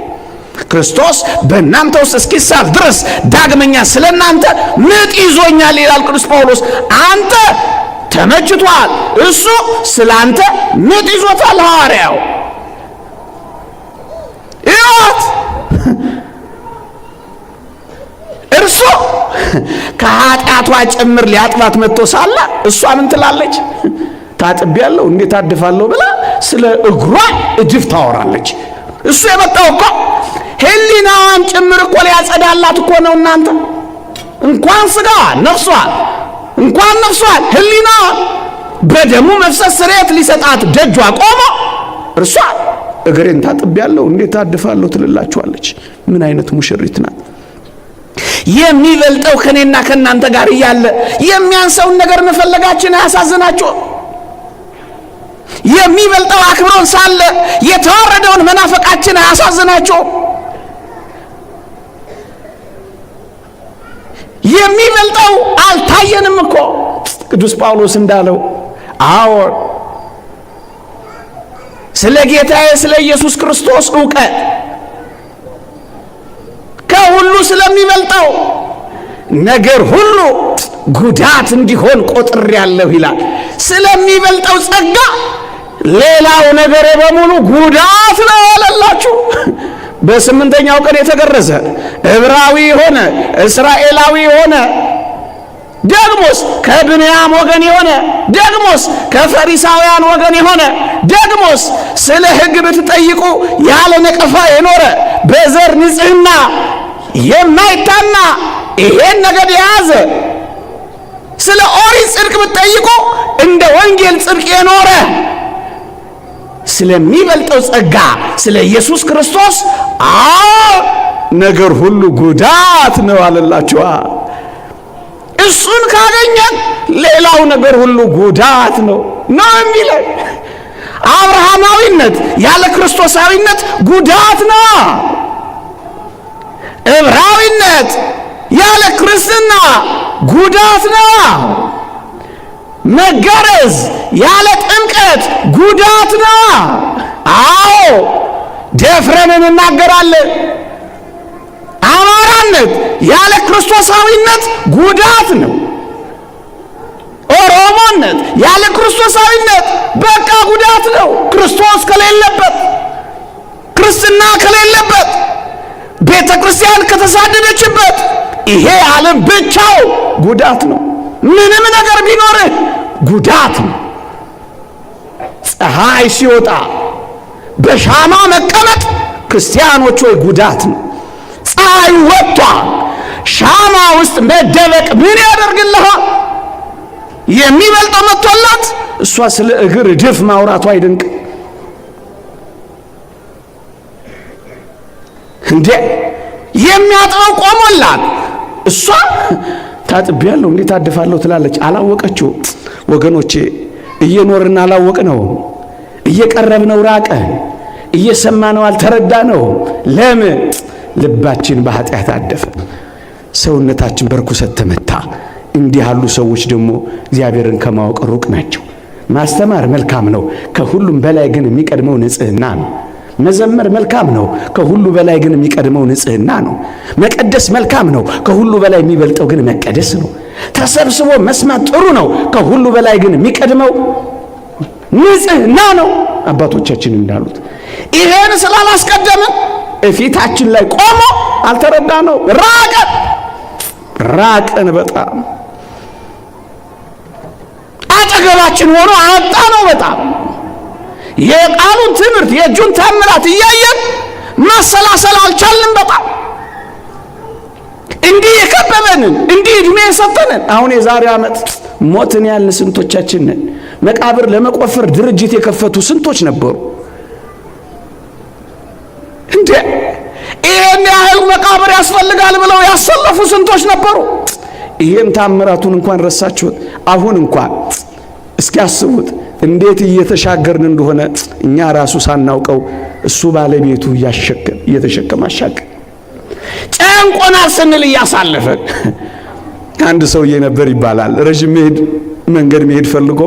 ክርስቶስ በእናንተ ውስጥ እስኪሳል ድረስ ዳግመኛ ስለ እናንተ ምጥ ይዞኛል ይላል ቅዱስ ጳውሎስ። አንተ ተመችቷል፣ እሱ ስለ አንተ ምጥ ይዞታል። ሐዋርያው ይወት እርሱ ከኃጢአቷ ጭምር ሊያጥባት መጥቶ ሳለ እሷ ምን ትላለች? ታጥቤያለሁ እንዴት አድፋለሁ ብላ ስለ እግሯ እድፍ ታወራለች። እሱ የመጣው እኮ ሕሊናዋን ጭምር እኮ ሊያጸዳላት እኮ ነው። እናንተ እንኳን ስጋዋ ነፍሷን፣ እንኳን ነፍሷን ሕሊናዋን በደሙ መፍሰስ ስርየት ሊሰጣት ደጇ ቆሞ እርሷ እግሬን ታጥቤያለሁ እንዴት አድፋለሁ ትልላችኋለች። ምን አይነት ሙሽሪት ናት? የሚበልጠው ከኔና ከናንተ ጋር እያለ የሚያንሰውን ነገር መፈለጋችን አያሳዝናችሁም? የሚበልጠው አክብሮን ሳለ የተዋረደውን መናፈቃችን አያሳዝናችሁም? የሚበልጠው አልታየንም እኮ። ቅዱስ ጳውሎስ እንዳለው አዎን ስለ ጌታዬ ስለ ኢየሱስ ክርስቶስ እውቀት ከሁሉ ስለሚበልጠው ነገር ሁሉ ጉዳት እንዲሆን ቆጥሬአለሁ ይላል። ስለሚበልጠው ጸጋ ሌላው ነገር በሙሉ ጉዳት ነው አለላችሁ። በስምንተኛው ቀን የተገረዘ ዕብራዊ የሆነ እስራኤላዊ የሆነ ደግሞስ ከብንያም ወገን የሆነ ደግሞስ ከፈሪሳውያን ወገን የሆነ ደግሞስ ስለ ሕግ ብትጠይቁ ያለ ነቀፋ የኖረ በዘር ንጽሕና የማይታማ ይሄን ነገድ የያዘ ስለ ኦሪት ጽድቅ ብትጠይቁ እንደ ወንጌል ጽድቅ የኖረ ስለሚበልጠው ጸጋ ስለ ኢየሱስ ክርስቶስ ነገር ሁሉ ጉዳት ነው አለላችኋ። እሱን ካገኘን ሌላው ነገር ሁሉ ጉዳት ነው ነው የሚለን። አብርሃማዊነት ያለ ክርስቶሳዊነት ጉዳት ነው። ዕብራዊነት ያለ ክርስትና ጉዳት ነው። መገረዝ ያለ ጥምቀት ጉዳት ነው። አዎ ደፍረን እንናገራለን። አማራነት ያለ ክርስቶሳዊነት ጉዳት ነው። ኦሮሞነት ያለ ክርስቶሳዊነት በቃ ጉዳት ነው። ክርስቶስ ከሌለበት፣ ክርስትና ከሌለበት፣ ቤተ ክርስቲያን ከተሳደደችበት ይሄ ዓለም ብቻው ጉዳት ነው። ምንም ነገር ቢኖርህ ጉዳት ነው። ፀሐይ ሲወጣ በሻማ መቀመጥ ክርስቲያኖች ወይ ጉዳት ነው። ፀሐይ ወጥቷል። ሻማ ውስጥ መደበቅ ምን ያደርግልሃል? የሚበልጠው መጥቶላት እሷ ስለ እግር ድፍ ማውራቱ አይደንቅ እንዴ? የሚያጥበው ቆሞላት እሷ ታጥቤያለሁ እንዴት አድፋለሁ ትላለች። አላወቀችው። ወገኖቼ እየኖርን አላወቅነው፣ እየቀረብነው ራቀ፣ እየሰማነው አልተረዳነው። ለምን? ልባችን በኃጢአት አደፈ፣ ሰውነታችን በርኩሰት ተመታ። እንዲህ ያሉ ሰዎች ደግሞ እግዚአብሔርን ከማወቅ ሩቅ ናቸው። ማስተማር መልካም ነው፣ ከሁሉም በላይ ግን የሚቀድመው ንጽሕና ነው። መዘመር መልካም ነው፣ ከሁሉ በላይ ግን የሚቀድመው ንጽሕና ነው። መቀደስ መልካም ነው፣ ከሁሉ በላይ የሚበልጠው ግን መቀደስ ነው። ተሰብስቦ መስማት ጥሩ ነው፣ ከሁሉ በላይ ግን የሚቀድመው ንጽሕና ነው። አባቶቻችን እንዳሉት ይሄን ስላላስቀደምን እፊታችን ላይ ቆሞ አልተረዳ ነው። ራቀን ራቀን፣ በጣም አጠገባችን ሆኖ አጣ ነው። በጣም የቃሉን ትምህርት የእጁን ታምራት እያየን ማሰላሰል አልቻልንም። በጣም እንዲህ የከበበንን እንዲህ ዕድሜ የሰጠንን አሁን የዛሬ ዓመት ሞትን ያልን ስንቶቻችን ነን? መቃብር ለመቆፈር ድርጅት የከፈቱ ስንቶች ነበሩ? እንዴ ይሄን ያህል መቃብር ያስፈልጋል ብለው ያሰለፉ ስንቶች ነበሩ? ይሄን ታምራቱን እንኳን ረሳችሁት። አሁን እንኳን እስኪያስቡት እንዴት እየተሻገርን እንደሆነ እኛ ራሱ ሳናውቀው እሱ ባለቤቱ እየተሸከመ አሻገር። ጨንቆናል ስንል እያሳለፈን። አንድ ሰውዬ ነበር ይባላል። ረዥም መሄድ መንገድ መሄድ ፈልጎ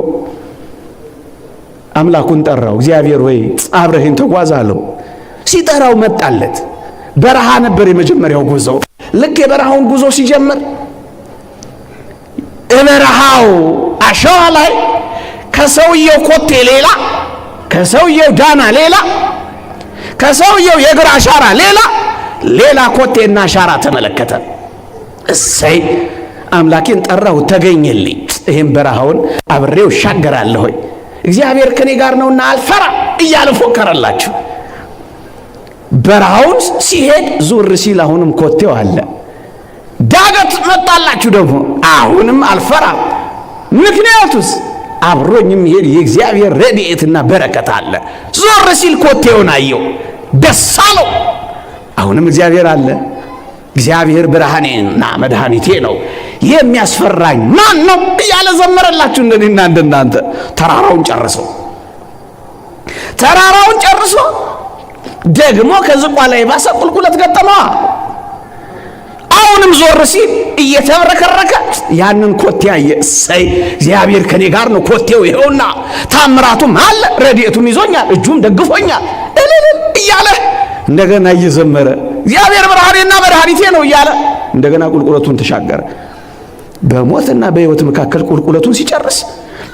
አምላኩን ጠራው። እግዚአብሔር ወይ አብረኸኝ ተጓዝ አለው። ሲጠራው መጣለት። በረሃ ነበር የመጀመሪያው ጉዞ። ልክ የበረሃውን ጉዞ ሲጀምር እበረሃው አሸዋ ላይ ከሰውየው ኮቴ ሌላ፣ ከሰውየው ዳና ሌላ፣ ከሰውየው የእግር አሻራ ሌላ ሌላ ኮቴና አሻራ ተመለከተ። እሰይ አምላኬን ጠራው ተገኘልኝ። ይህም በረሃውን አብሬው እሻገራለሁኝ እግዚአብሔር ከኔ ጋር ነውና አልፈራ እያለ ፎከረላችሁ። በረሃውን ሲሄድ ዙር ሲል አሁንም ኮቴው አለ። ዳገት መጣላችሁ ደግሞ አሁንም አልፈራም። ምክንያቱስ አብሮኝ የሚሄድ የእግዚአብሔር ረድኤትና በረከት አለ። ዞር ሲል ኮቴውን አየው፣ ደስ አለው። አሁንም እግዚአብሔር አለ። እግዚአብሔር ብርሃኔና መድኃኒቴ ነው፣ የሚያስፈራኝ ማን ነው እያለ ዘመረላችሁ። እንደኔና እንደናንተ ተራራውን ጨርሶ ተራራውን ጨርሶ ደግሞ ከዝቋላ የባሰ ቁልቁለት ገጠመዋ። አሁንም ዞር ሲል እየተብረከረከ ያንን ኮቴ አየ። እሰይ እግዚአብሔር ከኔ ጋር ነው፣ ኮቴው ይኸውና፣ ታምራቱም አለ፣ ረድኤቱም ይዞኛል፣ እጁም ደግፎኛል፣ እልል እያለ እንደገና እየዘመረ እግዚአብሔር ብርሃኔና መድኃኒቴ ነው እያለ እንደገና ቁልቁለቱን ተሻገረ። በሞትና በሕይወት መካከል ቁልቁለቱን ሲጨርስ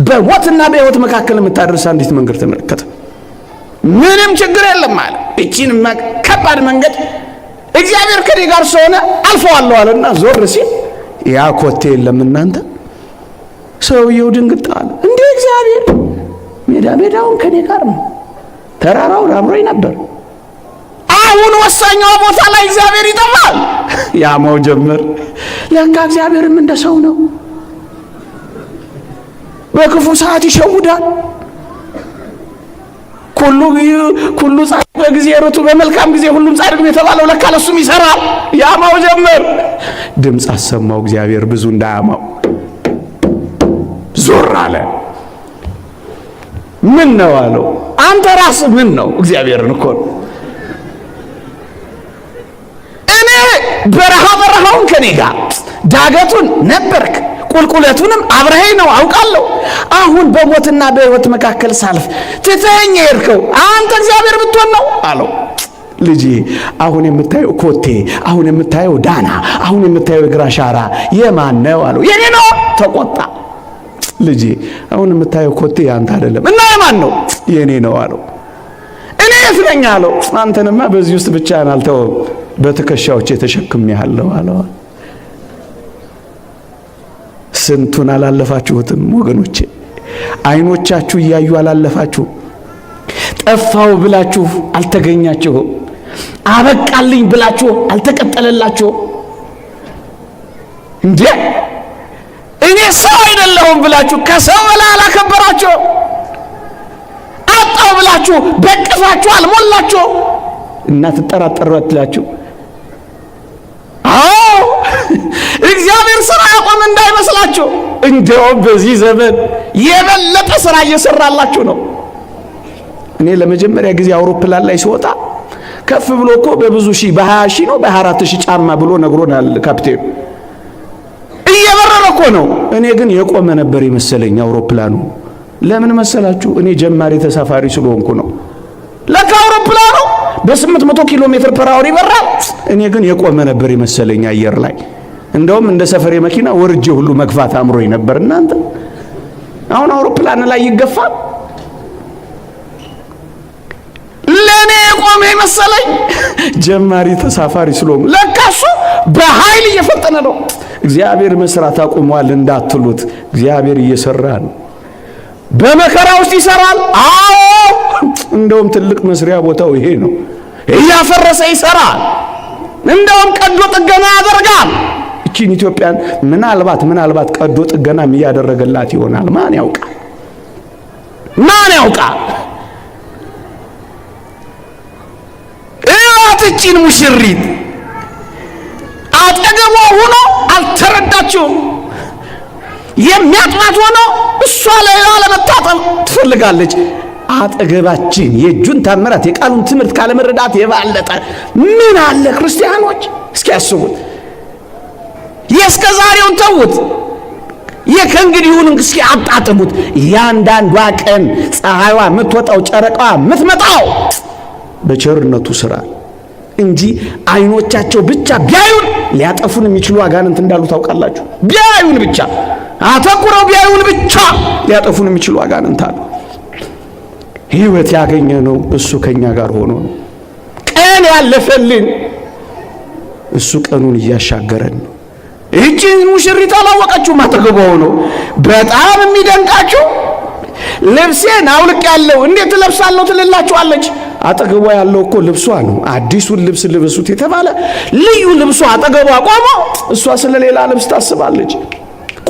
በሞትና በሕይወት መካከል የምታደርስ አንዲት መንገድ ተመለከተ። ምንም ችግር የለም አለ። እቺን ከባድ መንገድ እግዚአብሔር ከኔ ጋር ስለሆነ አልፈዋለሁ አለና ዞር ሲል ያ ኮቴ የለም እናንተ። ሰውየው ድንግጥ አለ። እንዴ እግዚአብሔር ሜዳ ሜዳውን ከኔ ጋር ነው፣ ተራራውን አብሮኝ ነበር። አሁን ወሳኛው ቦታ ላይ እግዚአብሔር ይጠፋል። ያማው ጀመር። ለካ እግዚአብሔርም እንደ ሰው ነው፣ በክፉ ሰዓት ይሸውዳል። ኩሉ ኩሉ ጻድቅ በጊዜ ርቱ፣ በመልካም ጊዜ ሁሉም ጻድቅ ነው የተባለው ለካ ለሱም ይሰራል። ያማው ጀመር። ድምፅ አሰማው እግዚአብሔር ብዙ እንዳያማው ዞር አለ። ምን ነው አለው። አንተ ራስህ ምን ነው? እግዚአብሔርን እኮ ነው። እኔ በረሃ በረሃውን ከኔ ጋር ዳገቱን ነበርክ፣ ቁልቁለቱንም አብረኸኝ ነው አውቃለሁ። አሁን በሞትና በሕይወት መካከል ሳልፍ ትተኸኝ የሄድከው አንተ እግዚአብሔር ብትሆን ነው አለው። ልጄ አሁን የምታየው ኮቴ፣ አሁን የምታየው ዳና፣ አሁን የምታየው የእግር አሻራ የማን ነው አለው። የኔ ነው። ተቆጣ። ልጄ አሁን የምታየው ኮቴ ያንተ አይደለም እና የማን ነው? የኔ ነው አለው። እኔ የት ነኝ አለው። አንተንማ በዚህ ውስጥ ብቻህን አልተወም፣ በትከሻዎቼ ተሸክሜሃለሁ አለው። ስንቱን አላለፋችሁትም ወገኖቼ? አይኖቻችሁ እያዩ አላለፋችሁ። ጠፋው ብላችሁ አልተገኛችሁም። አበቃልኝ ብላችሁ አልተቀጠለላችሁም። እንዴ እኔ ሰው አይደለሁም ብላችሁ ከሰው በላይ አላከበራችሁ። አጣው ብላችሁ በቅፋችሁ አልሞላችሁ እና ትጠራጠራላችሁ። አዎ እግዚአብሔር ስራ ያቆም እንዳይመስላችሁ። እንደውም በዚህ ዘመን የበለጠ ስራ እየሰራላችሁ ነው። እኔ ለመጀመሪያ ጊዜ አውሮፕላን ላይ ሲወጣ ከፍ ብሎ እኮ በብዙ ሺህ በ20 ሺህ ነው በ24 ሺህ ጫማ ብሎ ነግሮናል ካፕቴኑ። እየበረረ እኮ ነው። እኔ ግን የቆመ ነበር የመሰለኝ አውሮፕላኑ። ለምን መሰላችሁ? እኔ ጀማሪ ተሳፋሪ ስለሆንኩ ነው። ለካ አውሮፕላኑ በ800 ኪሎ ሜትር per hour ይበራል። እኔ ግን የቆመ ነበር የመሰለኝ አየር ላይ። እንደውም እንደ ሰፈሬ መኪና ወርጄ ሁሉ መግፋት አምሮኝ ነበር። እናንተ አሁን አውሮፕላን ላይ ይገፋል። ለእኔ የቆመ የመሰለኝ ጀማሪ ተሳፋሪ ስለሆንኩ፣ ለካ እሱ በኃይል እየፈጠነ ነው። እግዚአብሔር መስራት አቁሟል እንዳትሉት፣ እግዚአብሔር እየሰራ ነው። በመከራ ውስጥ ይሰራል። አዎ እንደውም ትልቅ መስሪያ ቦታው ይሄ ነው። እያፈረሰ ይሰራል። እንደውም ቀዶ ጥገና ያደርጋል። እቺን ኢትዮጵያን ምናልባት ቀዶ ጥገናም እያደረገላት ይሆናል። ማን ያውቃል? ማን ያውቃል? እራት እቺን ሙሽሪት አጠገቧ ሆኖ አልተረዳችውም። የሚያጥባት ሆኖ እሷ ሌላ ለመታጠብ ትፈልጋለች። አጠገባችን የእጁን ታምራት የቃሉን ትምህርት ካለመረዳት የባለጠ ምን አለ? ክርስቲያኖች እስኪ ያስቡት። የእስከ ዛሬውን ተዉት፣ የከእንግዲሁን እስኪ አጣጥሙት። እያንዳንዷ ቀን ፀሐይዋ የምትወጣው ጨረቃዋ የምትመጣው በቸርነቱ ስራ እንጂ አይኖቻቸው ብቻ ቢያዩን ሊያጠፉን የሚችሉ አጋንንት እንዳሉ ታውቃላችሁ። ቢያዩን ብቻ አተኩረው ቢያዩን ብቻ ሊያጠፉን የሚችሉ አጋንንት አሉ። ሕይወት ያገኘነው እሱ ከኛ ጋር ሆኖ ነው። ቀን ያለፈልን እሱ ቀኑን እያሻገረን ነው። ይህችን ሙሽሪት አላወቀችውም፣ አጠገቧ ሆኖ። በጣም የሚደንቃችሁ ልብሴን አውልቅ ያለው እንዴት እለብሳለሁ ትልላችኋለች። አጠገቧ ያለው እኮ ልብሷ ነው። አዲሱን ልብስ ልበሱት የተባለ ልዩ ልብሷ አጠገቧ ቆሞ እሷ ስለሌላ ልብስ ታስባለች።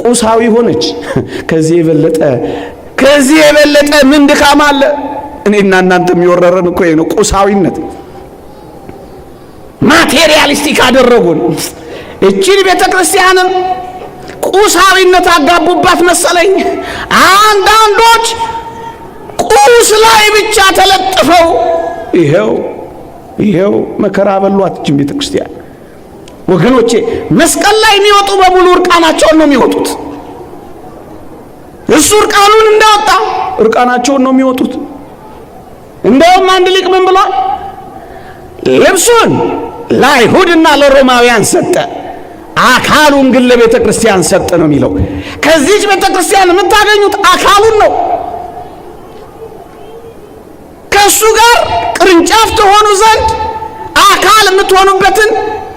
ቁሳዊ ሆነች። ከዚህ የበለጠ ምን ድካም አለ? እኔና እናንተ የሚወረረን እኮ ይሄ ነው፣ ቁሳዊነት። materialistic አደረጉን። እቺን ቤተ ክርስቲያንም ቁሳዊነት አጋቡባት መሰለኝ። አንዳንዶች ቁስ ላይ ብቻ ተለጥፈው ይሄው መከራ በሏት እቺን ቤተ ክርስቲያን። ወገኖቼ መስቀል ላይ የሚወጡ በሙሉ እርቃናቸውን ነው የሚወጡት። እሱ እርቃኑን እንዳወጣ እርቃናቸውን ነው የሚወጡት። እንደውም አንድ ሊቅ ምን ብሏል? ልብሱን ለአይሁድና ለሮማውያን ሰጠ፣ አካሉን ግን ለቤተ ክርስቲያን ሰጠ ነው የሚለው። ከዚህች ቤተ ክርስቲያን የምታገኙት አካሉን ነው። ከእሱ ጋር ቅርንጫፍ ትሆኑ ዘንድ አካል የምትሆኑበትን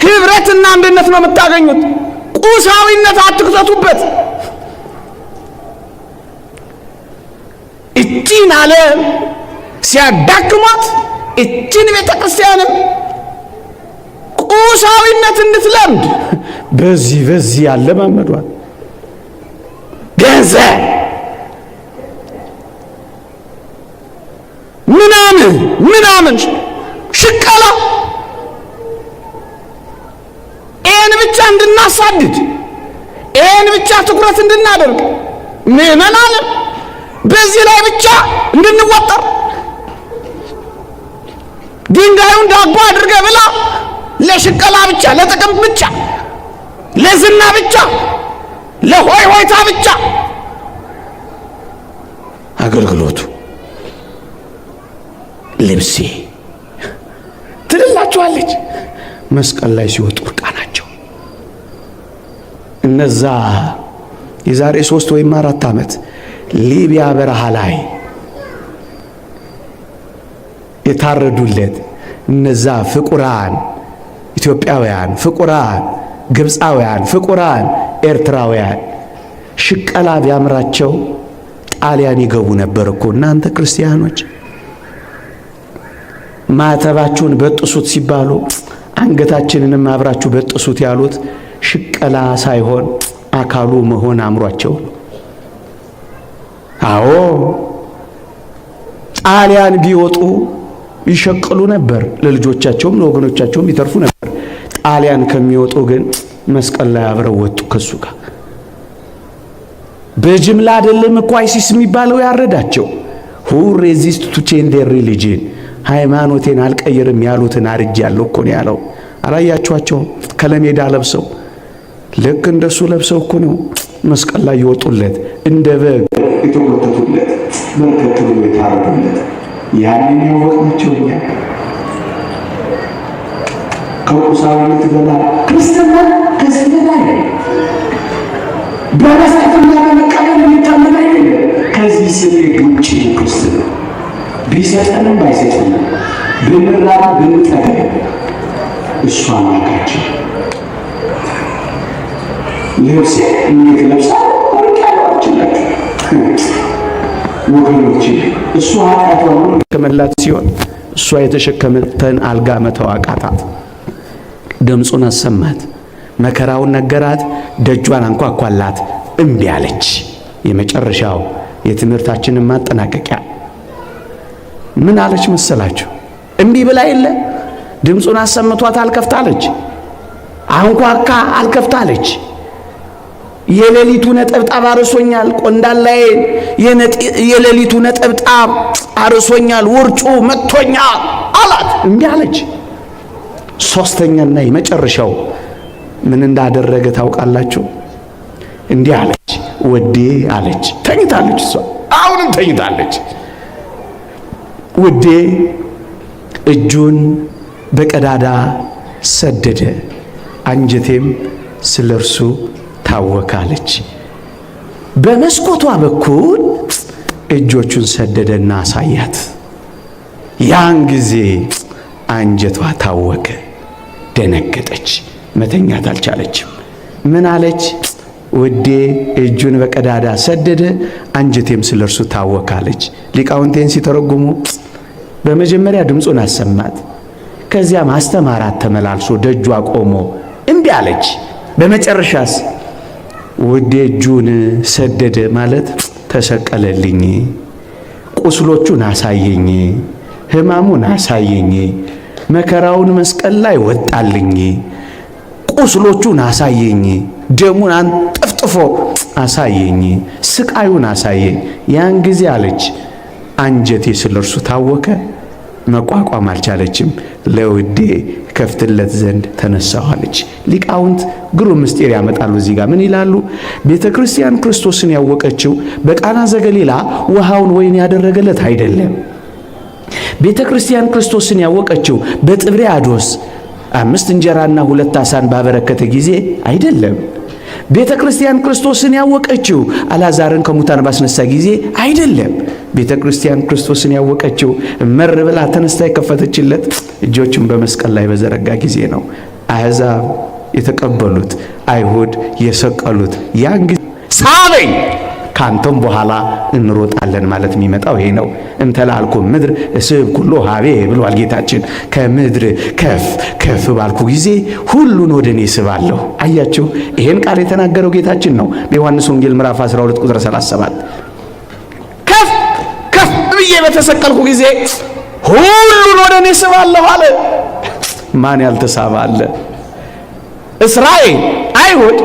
ህብረትና አንድነት ነው የምታገኙት። ቁሳዊነት አትክተቱበት። እቺን ዓለም ሲያዳክሟት እቺን ቤተ ክርስቲያንም ቁሳዊነት እንድትለምድ በዚህ ያለማመዷል። ገንዘብ ምናምን ምናምን ሽቀላ ይሄን ብቻ እንድናሳድድ ይሄን ብቻ ትኩረት እንድናደርግ ምዕመናንም በዚህ ላይ ብቻ እንድንወጠር ድንጋዩን ዳቦ አድርገህ ብላ ለሽቀላ ብቻ፣ ለጥቅም ብቻ፣ ለዝና ብቻ፣ ለሆይ ሆይታ ብቻ አገልግሎቱ ልብሴ ትልላችኋለች። መስቀል ላይ ሲወጡ እርቃናቸው። እነዛ የዛሬ 3 ወይም 4 ዓመት ሊቢያ በረሃ ላይ የታረዱለት እነዛ ፍቁራን ኢትዮጵያውያን፣ ፍቁራን ግብፃውያን፣ ፍቁራን ኤርትራውያን ሽቀላ ቢያምራቸው ጣሊያን ይገቡ ነበር እኮ። እናንተ ክርስቲያኖች ማዕተባችሁን በጥሱት ሲባሉ አንገታችንንም አብራችሁ በጥሱት ያሉት ሽቀላ ሳይሆን አካሉ መሆን አምሯቸው። አዎ ጣሊያን ቢወጡ ይሸቅሉ ነበር፣ ለልጆቻቸውም ለወገኖቻቸውም ይተርፉ ነበር። ጣሊያን ከሚወጡ ግን መስቀል ላይ አብረው ወጡ ከሱ ጋር። በጅምላ አይደለም እኮ አይሲስ የሚባለው ያረዳቸው። Who resist to change their religion፣ ሃይማኖቴን አልቀይርም ያሉትን አርጃለሁ እኮ ነው ያለው። አላያችኋቸውም? ከለሜዳ ለብሰው፣ ልክ እንደሱ ለብሰው እኮ ነው መስቀል ላይ የወጡለት፣ እንደ በግ የተጎተቱለት፣ በርከት ብሎ የታረዱለት። ያንን ያወቅናቸው እኛ ከቁሳዊነት በላይ ክርስትና ከዚህ በላይ በመስጠትና በመቀበል የሚታመን አይደለም። ከዚህ ስሌት ውጭ ክርስትና ቢሰጠንም ባይሰጠንም፣ ብንራብ ብንጠግብ እሱ አምላካችን። ልብሴ እንዴት ለብሳ ወርቅ ያለችላችሁ ወገኖቼ፣ እሱ ኃጢአቷን ከመላት ሲሆን እሷ የተሸከመተን አልጋ መተው አቃታት። ድምፁን አሰማት፣ መከራውን ነገራት፣ ደጇን አንኳኳላት፣ እምቢ አለች። የመጨረሻው የትምህርታችንን ማጠናቀቂያ ምን አለች መሰላችሁ? እምቢ ብላ የለ፣ ድምፁን አሰምቷት አልከፍታለች፣ አንኳካ አልከፍታለች። የሌሊቱ ነጠብጣብ አርሶኛል፣ ቆንዳላዬን የሌሊቱ ነጠብጣብ አርሶኛል፣ ውርጩ መጥቶኛል አላት። እምቢ አለች። ሶስተኛና የመጨረሻው ምን እንዳደረገ ታውቃላችሁ? እንዲህ አለች፣ ውዴ አለች። ተኝታለች፣ እሷ አሁንም ተኝታለች። ውዴ እጁን በቀዳዳ ሰደደ፣ አንጀቴም ስለ እርሱ ታወካለች። በመስኮቷ በኩል እጆቹን ሰደደና አሳያት። ያን ጊዜ አንጀቷ ታወከ፣ ደነገጠች፣ መተኛት አልቻለችም። ምን አለች? ውዴ እጁን በቀዳዳ ሰደደ፣ አንጀቴም ስለ እርሱ ታወካለች። ሊቃውንቴን ሲተረጉሙ በመጀመሪያ ድምፁን አሰማት፣ ከዚያም አስተማራት ተመላልሶ ደጇ ቆሞ፣ እምቢ አለች። በመጨረሻስ ውዴ እጁን ሰደደ ማለት ተሰቀለልኝ፣ ቁስሎቹን አሳየኝ፣ ሕማሙን አሳየኝ፣ መከራውን መስቀል ላይ ወጣልኝ፣ ቁስሎቹን አሳየኝ፣ ደሙን አንጠፍጥፎ አሳየኝ፣ ስቃዩን አሳየኝ። ያን ጊዜ አለች አንጀቴ ስለ እርሱ ታወከ፣ መቋቋም አልቻለችም። ለውዴ ከፍትለት ዘንድ ተነሳሁ አለች። ሊቃውንት ግሩም ምስጢር ያመጣሉ። እዚህ ጋር ምን ይላሉ? ቤተ ክርስቲያን ክርስቶስን ያወቀችው በቃና ዘገሊላ ውሃውን ወይን ያደረገለት አይደለም። ቤተ ክርስቲያን ክርስቶስን ያወቀችው በጥብርያዶስ አምስት እንጀራና ሁለት አሳን ባበረከተ ጊዜ አይደለም። ቤተ ክርስቲያን ክርስቶስን ያወቀችው አልዓዛርን ከሙታን ባስነሳ ጊዜ አይደለም። ቤተ ክርስቲያን ክርስቶስን ያወቀችው መር ብላ ተነስታ የከፈተችለት እጆቹን በመስቀል ላይ በዘረጋ ጊዜ ነው። አሕዛብ የተቀበሉት፣ አይሁድ የሰቀሉት፣ ያን ጊዜ ሳበኝ ካንተም በኋላ እንሮጣለን ማለት የሚመጣው ይሄ ነው። እምተላልኩ ምድር እስብ ኩሎ ሀቤ ብሏል ጌታችን። ከምድር ከፍ ከፍ ባልኩ ጊዜ ሁሉን ወደ እኔ ስባለሁ። አያችሁ፣ ይሄን ቃል የተናገረው ጌታችን ነው በዮሐንስ ወንጌል ምዕራፍ 12 ቁጥር 37። ከፍ ከፍ ብዬ በተሰቀልኩ ጊዜ ሁሉን ወደ እኔ ስባለሁ አለ። ማን ያልተሳበ አለ? እስራኤል አይሁድ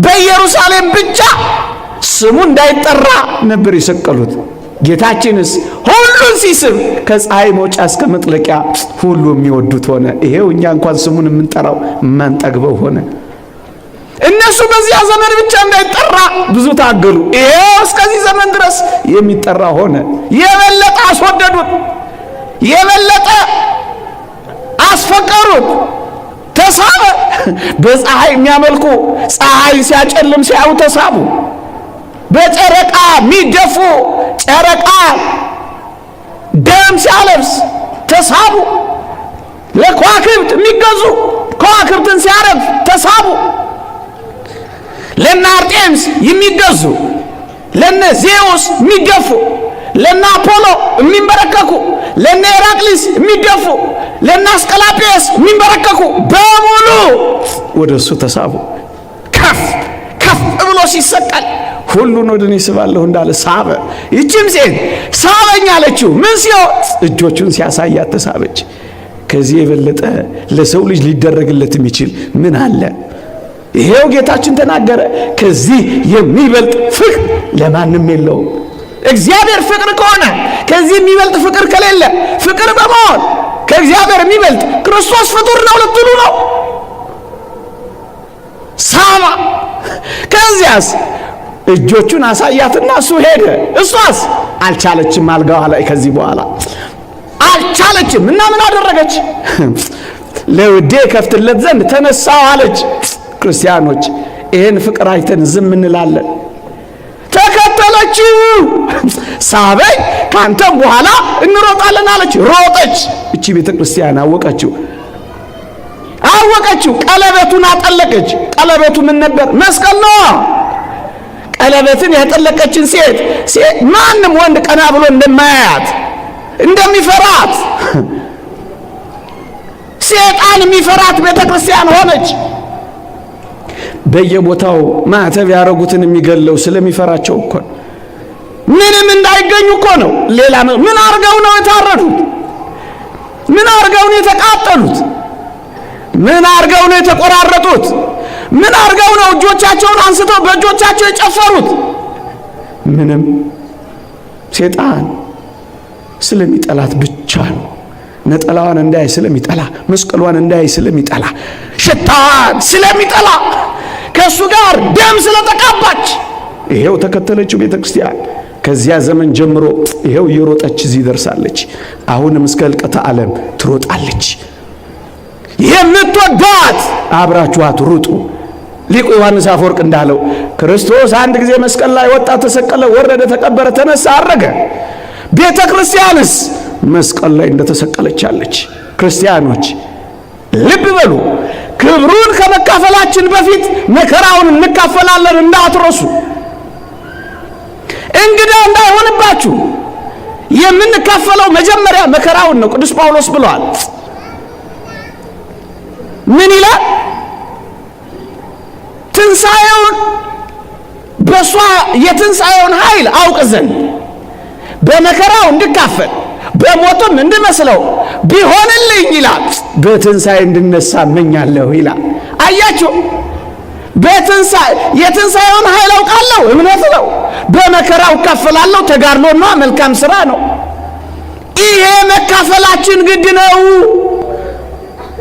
በኢየሩሳሌም ብቻ ስሙ እንዳይጠራ ነበር የሰቀሉት። ጌታችንስ ሁሉን ሲስብ ከፀሐይ መውጫ እስከ መጥለቂያ ሁሉ የሚወዱት ሆነ። ይሄው እኛ እንኳን ስሙን የምንጠራው የማንጠግበው ሆነ። እነሱ በዚያ ዘመን ብቻ እንዳይጠራ ብዙ ታገሉ። ይሄው እስከዚህ ዘመን ድረስ የሚጠራ ሆነ። የበለጠ አስወደዱት፣ የበለጠ አስፈቀሩት። ተሳበ። በፀሐይ የሚያመልኩ ፀሐይ ሲያጨልም ሲያዩ ተሳቡ። በጨረቃ የሚደፉ ጨረቃ ደም ሲያለብስ ተሳቡ። ለከዋክብት የሚገዙ ከዋክብትን ሲያረግፍ ተሳቡ። ለነ አርጤምስ የሚገዙ፣ ለነ ዜውስ የሚደፉ፣ ለነ አፖሎ የሚንበረከኩ፣ ለነ ሄራቅሊስ የሚደፉ፣ ለነ አስቀላጴስ የሚንበረከኩ በሙሉ ወደ እሱ ተሳቡ። ከፍ ከፍ ብሎ ሲሰቀል ሁሉን ወደ እኔ ስባለሁ እንዳለ ሳበ። ይችም ሴት ሳበኝ አለችው። ምን ሲሆን? እጆቹን ሲያሳያት ተሳበች። ከዚህ የበለጠ ለሰው ልጅ ሊደረግለት የሚችል ምን አለ? ይሄው ጌታችን ተናገረ። ከዚህ የሚበልጥ ፍቅር ለማንም የለውም። እግዚአብሔር ፍቅር ከሆነ፣ ከዚህ የሚበልጥ ፍቅር ከሌለ፣ ፍቅር በመሆን ከእግዚአብሔር የሚበልጥ ክርስቶስ ፍጡር ነው ልትሉ ነው? ሳባ። ከዚያስ እጆቹን አሳያትና እሱ ሄደ። እሷስ አልቻለችም። አልጋዋ ላይ ከዚህ በኋላ አልቻለችም እና ምን አደረገች? ለውዴ ከፍትለት ዘንድ ተነሳው አለች። ክርስቲያኖች፣ ይህን ፍቅር አይተን ዝም እንላለን? ተከተለችው። ሳበኝ፣ ካንተም በኋላ እንሮጣለን አለች። ሮጠች። እቺ ቤተ ክርስቲያን አወቀችው፣ አወቀችው። ቀለበቱን አጠለቀች። ቀለበቱ ምን ነበር? መስቀል ነው። ቀለበትን ያጠለቀችን ሴት ማንም ወንድ ቀና ብሎ እንደማያያት፣ እንደሚፈራት፣ ሴጣን የሚፈራት ቤተ ክርስቲያን ሆነች። በየቦታው ማዕተብ ያደረጉትን የሚገለው ስለሚፈራቸው እኮ ነው። ምንም እንዳይገኙ እኮ ነው። ሌላ ምን አርገው ነው የታረዱት? ምን አርገው ነው የተቃጠሉት? ምን አርገው ነው የተቆራረጡት? ምን አርገው ነው እጆቻቸውን አንስተው በእጆቻቸው የጨፈሩት? ምንም፣ ሴጣን ስለሚጠላት ብቻ ነው። ነጠላዋን እንዳይ ስለሚጠላ፣ መስቀሏን እንዳይ ስለሚጠላ፣ ሽታዋን ስለሚጠላ፣ ከእሱ ጋር ደም ስለተቃባች ይሄው ተከተለችው ቤተ ክርስቲያን። ከዚያ ዘመን ጀምሮ ይሄው እየሮጠች እዚህ ደርሳለች። አሁንም እስከ ሕልቀተ ዓለም ትሮጣለች። የምትወዷት አብራችኋት ሩጡ። ሊቁ ዮሐንስ አፈወርቅ እንዳለው ክርስቶስ አንድ ጊዜ መስቀል ላይ ወጣ፣ ተሰቀለ፣ ወረደ፣ ተቀበረ፣ ተነሳ፣ አረገ። ቤተ ክርስቲያንስ መስቀል ላይ እንደተሰቀለች አለች። ክርስቲያኖች፣ ልብ በሉ። ክብሩን ከመካፈላችን በፊት መከራውን እንካፈላለን፣ እንዳትረሱ። እንግዳ እንዳይሆንባችሁ የምንካፈለው መጀመሪያ መከራውን ነው። ቅዱስ ጳውሎስ ብለዋል። ምን ይላል? ትንሣኤውን፣ በሷ የትንሣኤውን ኃይል አውቅ ዘንድ፣ በመከራው እንድካፈል፣ በሞቱም እንድመስለው ቢሆንልኝ ይላል፣ በትንሣኤ እንድነሳ እመኛለሁ ይላል። አያችሁ፣ በትንሣኤ የትንሣኤውን ኃይል አውቃለሁ፣ እምነት ነው። በመከራው እካፈላለሁ፣ ተጋድሎና መልካም ስራ ነው። ይሄ መካፈላችን ግድ ነው።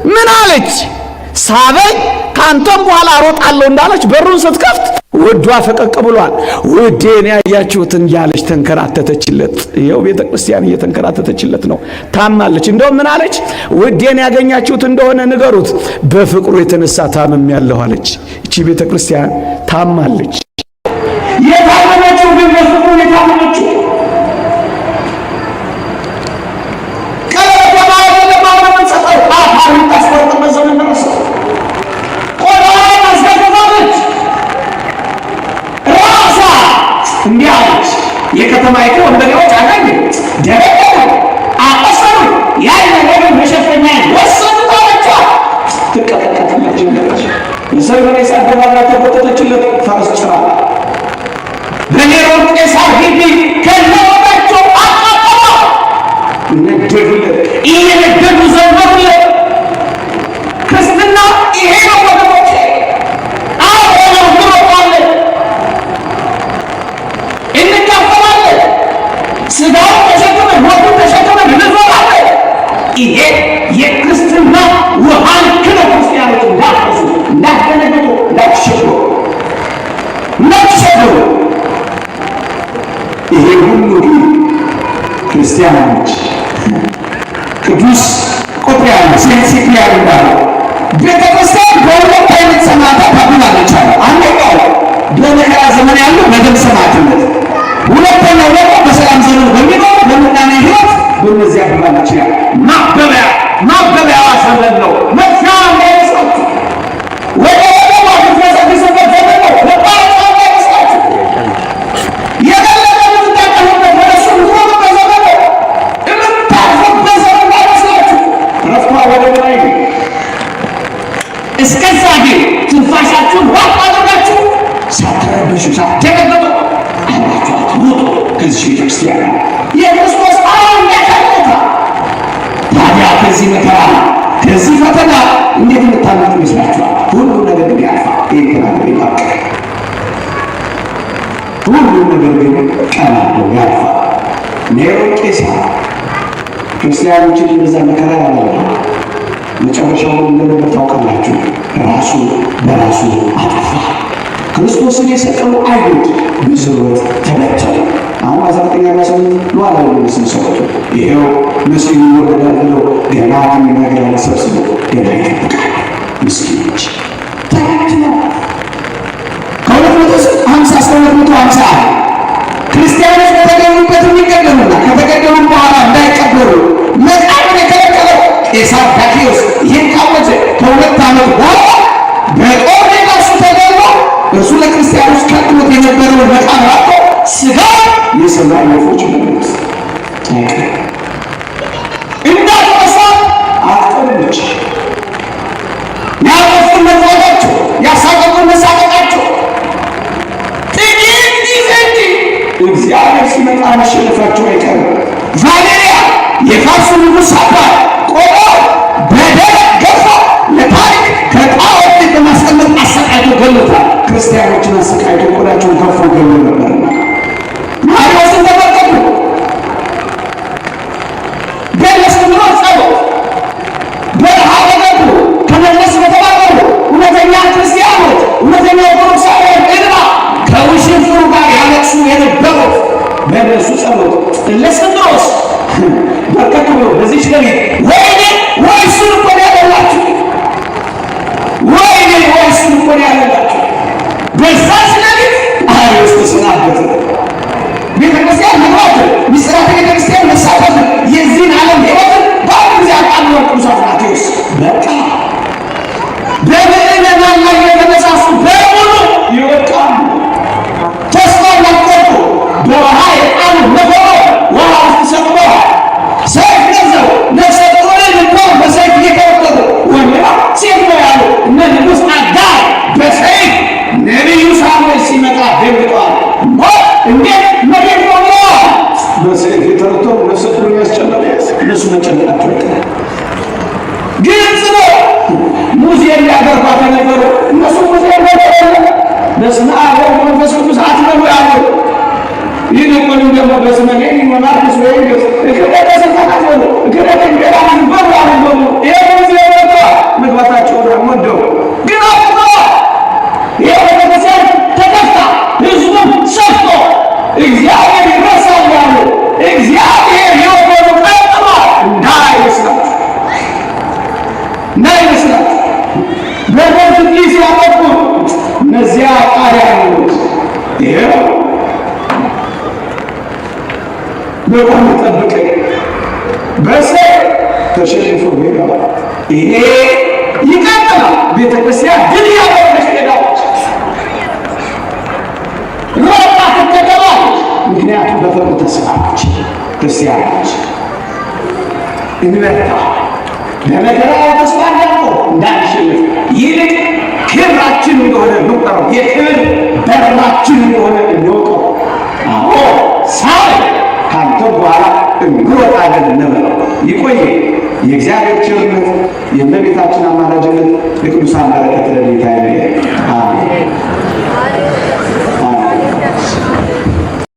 ምን አለች? ሳበኝ፣ ካንተም በኋላ እሮጣለሁ እንዳለች በሩን ስትከፍት ውዷ ፈቀቅ ብሏል። ውዴን ያያችሁትን እያለች ተንከራተተችለት። ይኸው ቤተ ክርስቲያን እየተንከራተተችለት ነው። ታማለች። እንደውም ምን አለች? ውዴን ያገኛችሁት እንደሆነ ንገሩት፣ በፍቅሩ የተነሳ ታምሜያለሁ አለች። እቺ ቤተ ክርስቲያን ታማለች። የታመመችው ግን በፍቅሩ የታመመችው። ቀለበት በማድረግ ለማሆነ የምንሰጠው አፋር የምታስቆርጥበት ዘመን ደረሰ። ቆዳዋን አስገፍፋለች። ራሷ እንዲህ አለች። የከተማይቱ ወንበዴዎች አገኙ፣ ደበደቡ፣ አቆሰሉ፣ ያን ነገር መሸፈኛ ወሰዱት አለችዋት። ትቀጠቀጥለት ጀመረች። የሰው የሆነ አደባባይ ተጎተተችለት ፈረስ ጭራ በሄሮድስ ቄሳር ግቢ ከነወጋቸው አቃጠሏት። ነደዱለት፣ እየነደዱ ዘመሩለት። ክርስትና ይሄ ነው ወገኖቼ። አብረነው እንሮጣለን፣ እንካፈላለን። ስጋውን ተሸክመን፣ ሞቱን ተሸክመን እንዞራለን። ይሄ የክርስትና ውሃ ልክ ነው። ክርስቲያኖች፣ እንዳትረሱ፣ እንዳትደነግጡ፣ እንዳትሸበሩ፣ እንዳትሸበሩ። ይሄ ሁሉ ግን ክርስቲያኖች፣ ቅዱስ ቆጵርያኖስ Saint Cyprian እንዳለው ቤተ ክርስቲያን በሁለት አይነት ሰማዕታት ታብባለች አለ። አንደኛው በመከራ ዘመን ያለው በደም ሰማዕትነት፣ ሁለተኛው ደግሞ በሰላም ዘመን በሚኖር በምናኔ ሕይወት፣ በእነዚህ አብባለች ይላል። ማበቢያ ማበቢያዋ ዘመን ነው። መጥፊያዋ እንዳይመስላችሁ፣ ወደ ወደቧ የምትገሰግሱበት ዘመን ነው። መቋረጫ እንዳይመስላችሁ፣ የበለጠ የምትጠቀሙበት፣ ወደ እሱ የምትሮጡበት ዘመን ነው። የምታርፉበት ቅዱሳት ደነገጡ። አብራችሁ አትውጡ ከዚህ ቤተክርስቲያን የክርስቶስ አሁን ያቀርታ። ታዲያ ከዚህ መከራ ከዚህ ፈተና እንዴት እንታመጡ ይመስላችኋል? ሁሉ ነገር ግን ያልፋል። ይህን ተናግሬ ላብቃ። ሁሉ ነገር ግን ቀን አለው፣ ያልፋል። ኔሮን ቄሳር ክርስቲያኖችን እንደዛ መከራ ያበላ መጨረሻውን እንደነበር ታውቃላችሁ። ራሱ በራሱ አጠፋ። ክርስቶስን የሰቀሉ አይሁድ በዝርወት ተበተኑ። አሁን 1948 ሉዓላዊ መንግስት መሰረቱ። ይሄው መሲሁ ይወለዳል ብለው ገና ከሚናገር ያለ ሰብስበው ገና ይጠብቃል። ምስኪኖች ተበትነው ከ250 እስከ 250 ክርስቲያኖች በተገኙበት የሚገደሉና ከተገደሉ በኋላ እንዳይቀበሩ መቃብር የከለከለው ቄሳር ዳኪዮስ ይህን ካወጀ ከ2 ዓመት በኋላ በጦር ሜዳ እሱ ተገድሎ እርሱ ለክርስቲያኖች ከልክሎት የነበረውን መቃብር አጥቶ ስጋ የሰማይ ወፎች በሉት። እንዳትረሷት አትቀሩ ብቻ ያጠፉን መጥፋታቸው፣ ያሳቀቁን መሳቀቃቸው ጥቂት ጊዜ እንጂ እግዚአብሔር ሲመጣ መሸነፋቸው አይቀርም። ቫሌሪያ የፋርሱ ንጉሥ አባት ቆሞ በደረት ገፎ ለታሪክ ከጣዖት ፊት በማስቀመጥ አሰቃይቶ ገሎታል። ክርስቲያኖችን አሰቃይቶ ቆዳቸውን ገፎ ገሎ ነበርና ማሪዎስን ተመልከቱ። በእስክንድሮስ ጸሎት በረሃ በገቡ ከመለስ በተባበሩ እውነተኛ ክርስቲያኖች፣ እውነተኛ ኦርቶዶክሳውያን እንባ ከውሽንፍሩ ጋር ያለቅሱ የነበሩት በእነሱ ጸሎት እለእስክንድሮስ በርከክ ብሎ በዚች ሌሊት ወይኔ ወይ እሱን እኮ ነው ያበላችሁ፣ ወይኔ ወይ እሱን እኮ ነው ያበላችሁ። በዛች ሌሊት አርዮስ ተሰናበተ። ቤተክርስቲያን መግባትን፣ ምስጢራተ ቤተክርስቲያን መሳተፍን፣ የዚህን ዓለም ሕይወትን በአንድ ጊዜ አቃልሎ ቅዱስ አትናቴዎስ በቃ በምዕመናን ላይ የተነሳሱ በሙሉ ይወድቃሉ። ተስፋ እንዳትቆርጡ። በውሃ የጣሉ መኮሮ ውሃ ውስጥ ሰጥመዋል። ሰይፍ ገዘው ነፍሰ ጡርን እንኳን በሰይፍ እየተወጠሩ ወንድ ነው ሴት ነው ያሉ እነ ንጉሥ አጋር በሰይፍ ነቢዩ ሳሙኤል ሲመጣ ደንግጠዋል። ሞት እንዴት መሬት ነው ብለዋል። በሰይፍ የተረተሩ ነፍሰ ጡርን ያስጨነቀ እነሱ መጨነቃቸው አይቀርም። ግልጽ ነው። ሙዚየም ሊያደርጓት የነበሩ እነሱ ሙዚየም ነበረ። በስመ አብ ወወልድ ወመንፈስ ቅዱስ አትበሉ ያሉ ይልቁንም ደግሞ በስመ ሌኒን ወማርክስ ወኤንግልስ እክደተ ስልጣናት በሉ፣ እክደተ ኢምፔሪያሊዝም በሉ ያሉ በሉ ይሄ ሙዚየም ገብተዋል። መግባታቸውን ወደው ግን አውጥተዋል። ይሄ ቤተክርስቲያን ተከፍታ ህዝቡም ሰፍቶ እግዚአብሔር ይረሳል ያሉ እግዚአብሔር የወገኑ ቀጥሏል እንዳይመስላችሁ፣ እንዳይመስላችሁ። በደርግ ጊዜ ያጠቁ እነዚያ ጣሊያኖች ይኸው በቆም ጠብቀኝ በሰይፍ ተሸንፎ ሄደዋል። ይሄ ይቀጥላል። ቤተክርስቲያን ድል እያደረገች ትሄዳለች። ሮጣ ትከተላለች። ምክንያቱም በፈሩ ተስፋች ክርስቲያኖች እንበርታ። በመከራው ተስፋ እንዳንቆርጥ፣ እንዳንሸንፍ፣ ይልቅ ክብራችን እንደሆነ እንቁጠረው። የክብር በራችን እንደሆነ እንወቀው። አዎ ሳይ ካንተ በኋላ እንሮጣለን እንበለው። ይቆየ። የእግዚአብሔር ቸርነት፣ የእመቤታችን አማላጅነት፣ የቅዱሳን በረከት ረድኤት አይለየን።